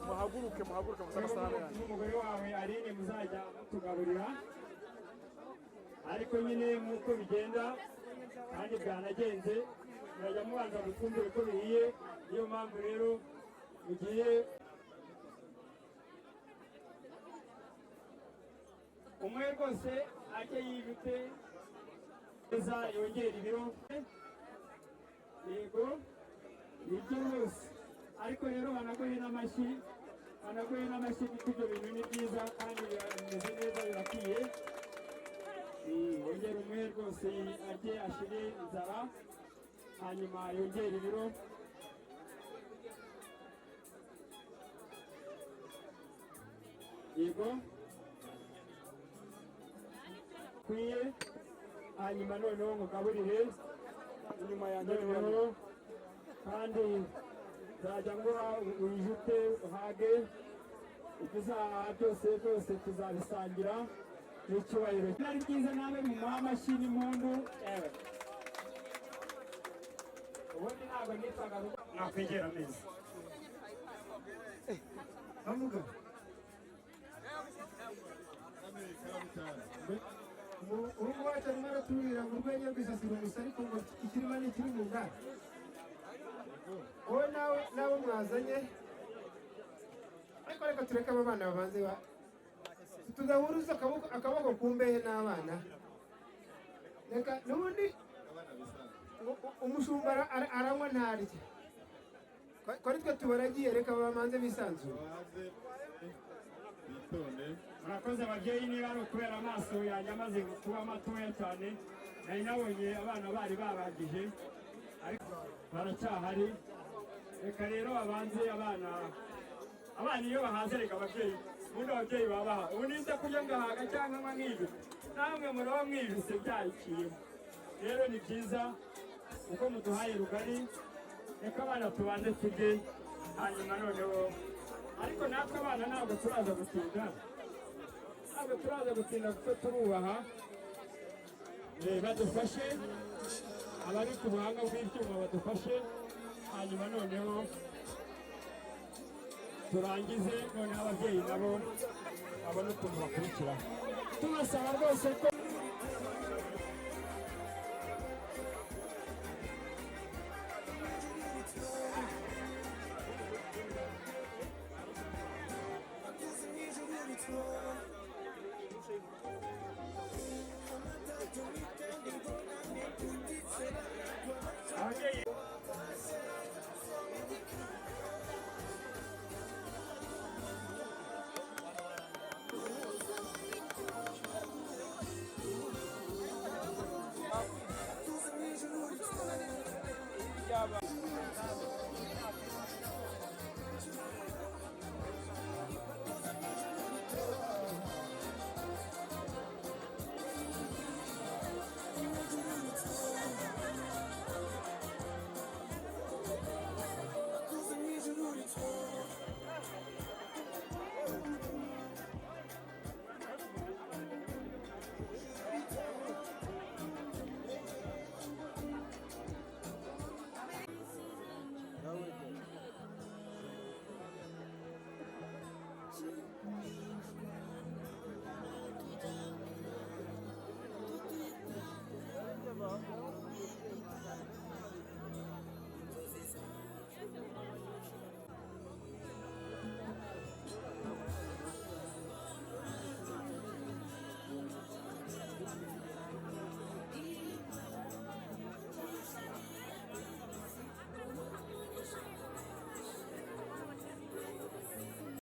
Muhaguruke, muhaguruke, musa amasahani yanyu. N'umugore wawe Aline muzajya mutugaburira, ariko nyine nk'uko bigenda kandi bwanagenze, murajya mubanza gufumbira uko bihiye. Niyo mpamvu rero mugiye umwe rwose ajye yibute neza, yongera ibiro. Yego, nibyo rwose. Ariko rero banaguhe n'amashyi, banaguhe n'amashyi, kuko ibyo bintu ni byiza kandi bimeze neza, birakwiye. Yongere umwe rwose ajye ashire inzara, hanyuma yongere ibiro. Yego, kwiye. Hanyuma noneho nkugaburire Inyuma yanjye. Noneho kandi nzajya nguha wijute uhage, ibyo uzahaha byose byose tuzabisangira n'icyubahiro. Ari byiza nawe mumuha amashyi n'impundu. Ewe, ubundi ntabwo nitwaga nakwegera ameza. Avuga urugo wacu arimo aratubwira ngo urwenya rwisasira gusa, ariko ngo ikirima ni ikiri mu nda. Wowe nawe n'abo mwazanye, ariko reka tureke aba bana babanze ba tudahuruza akaboko akaboko ku mbehe n'abana. Reka n'ubundi umushumba aranywa ntarya, ko ari twe tubaragiye, reka babanze bisanzure. Bitonde. Murakoze ababyeyi. Niba ari ukubera amaso yanjye amaze kuba matoya cyane, nari nabonye abana bari barangije, ariko baracyahari. Reka rero babanze abana. Abana iyo bahaze, reka ababyeyi, ubundi ababyeyi babaha. Ubu niza kurya ngahaga cyangwa nkanywa nk'ibi, namwe muraba mwijuse byayiciyemo. Rero ni byiza kuko muduhaye rugari. Reka abana tubanze turye, hanyuma noneho, ariko natwe abana ntabwo turaza gutinda, ntabwo turaza gutinda kuko turubaha. Badufashe abari ku buhanga bw'ibyuma badufashe, hanyuma noneho Turangize, noneho ababyeyi nabo babone ukuntu bakurikiraho. Tubasaba rwose ko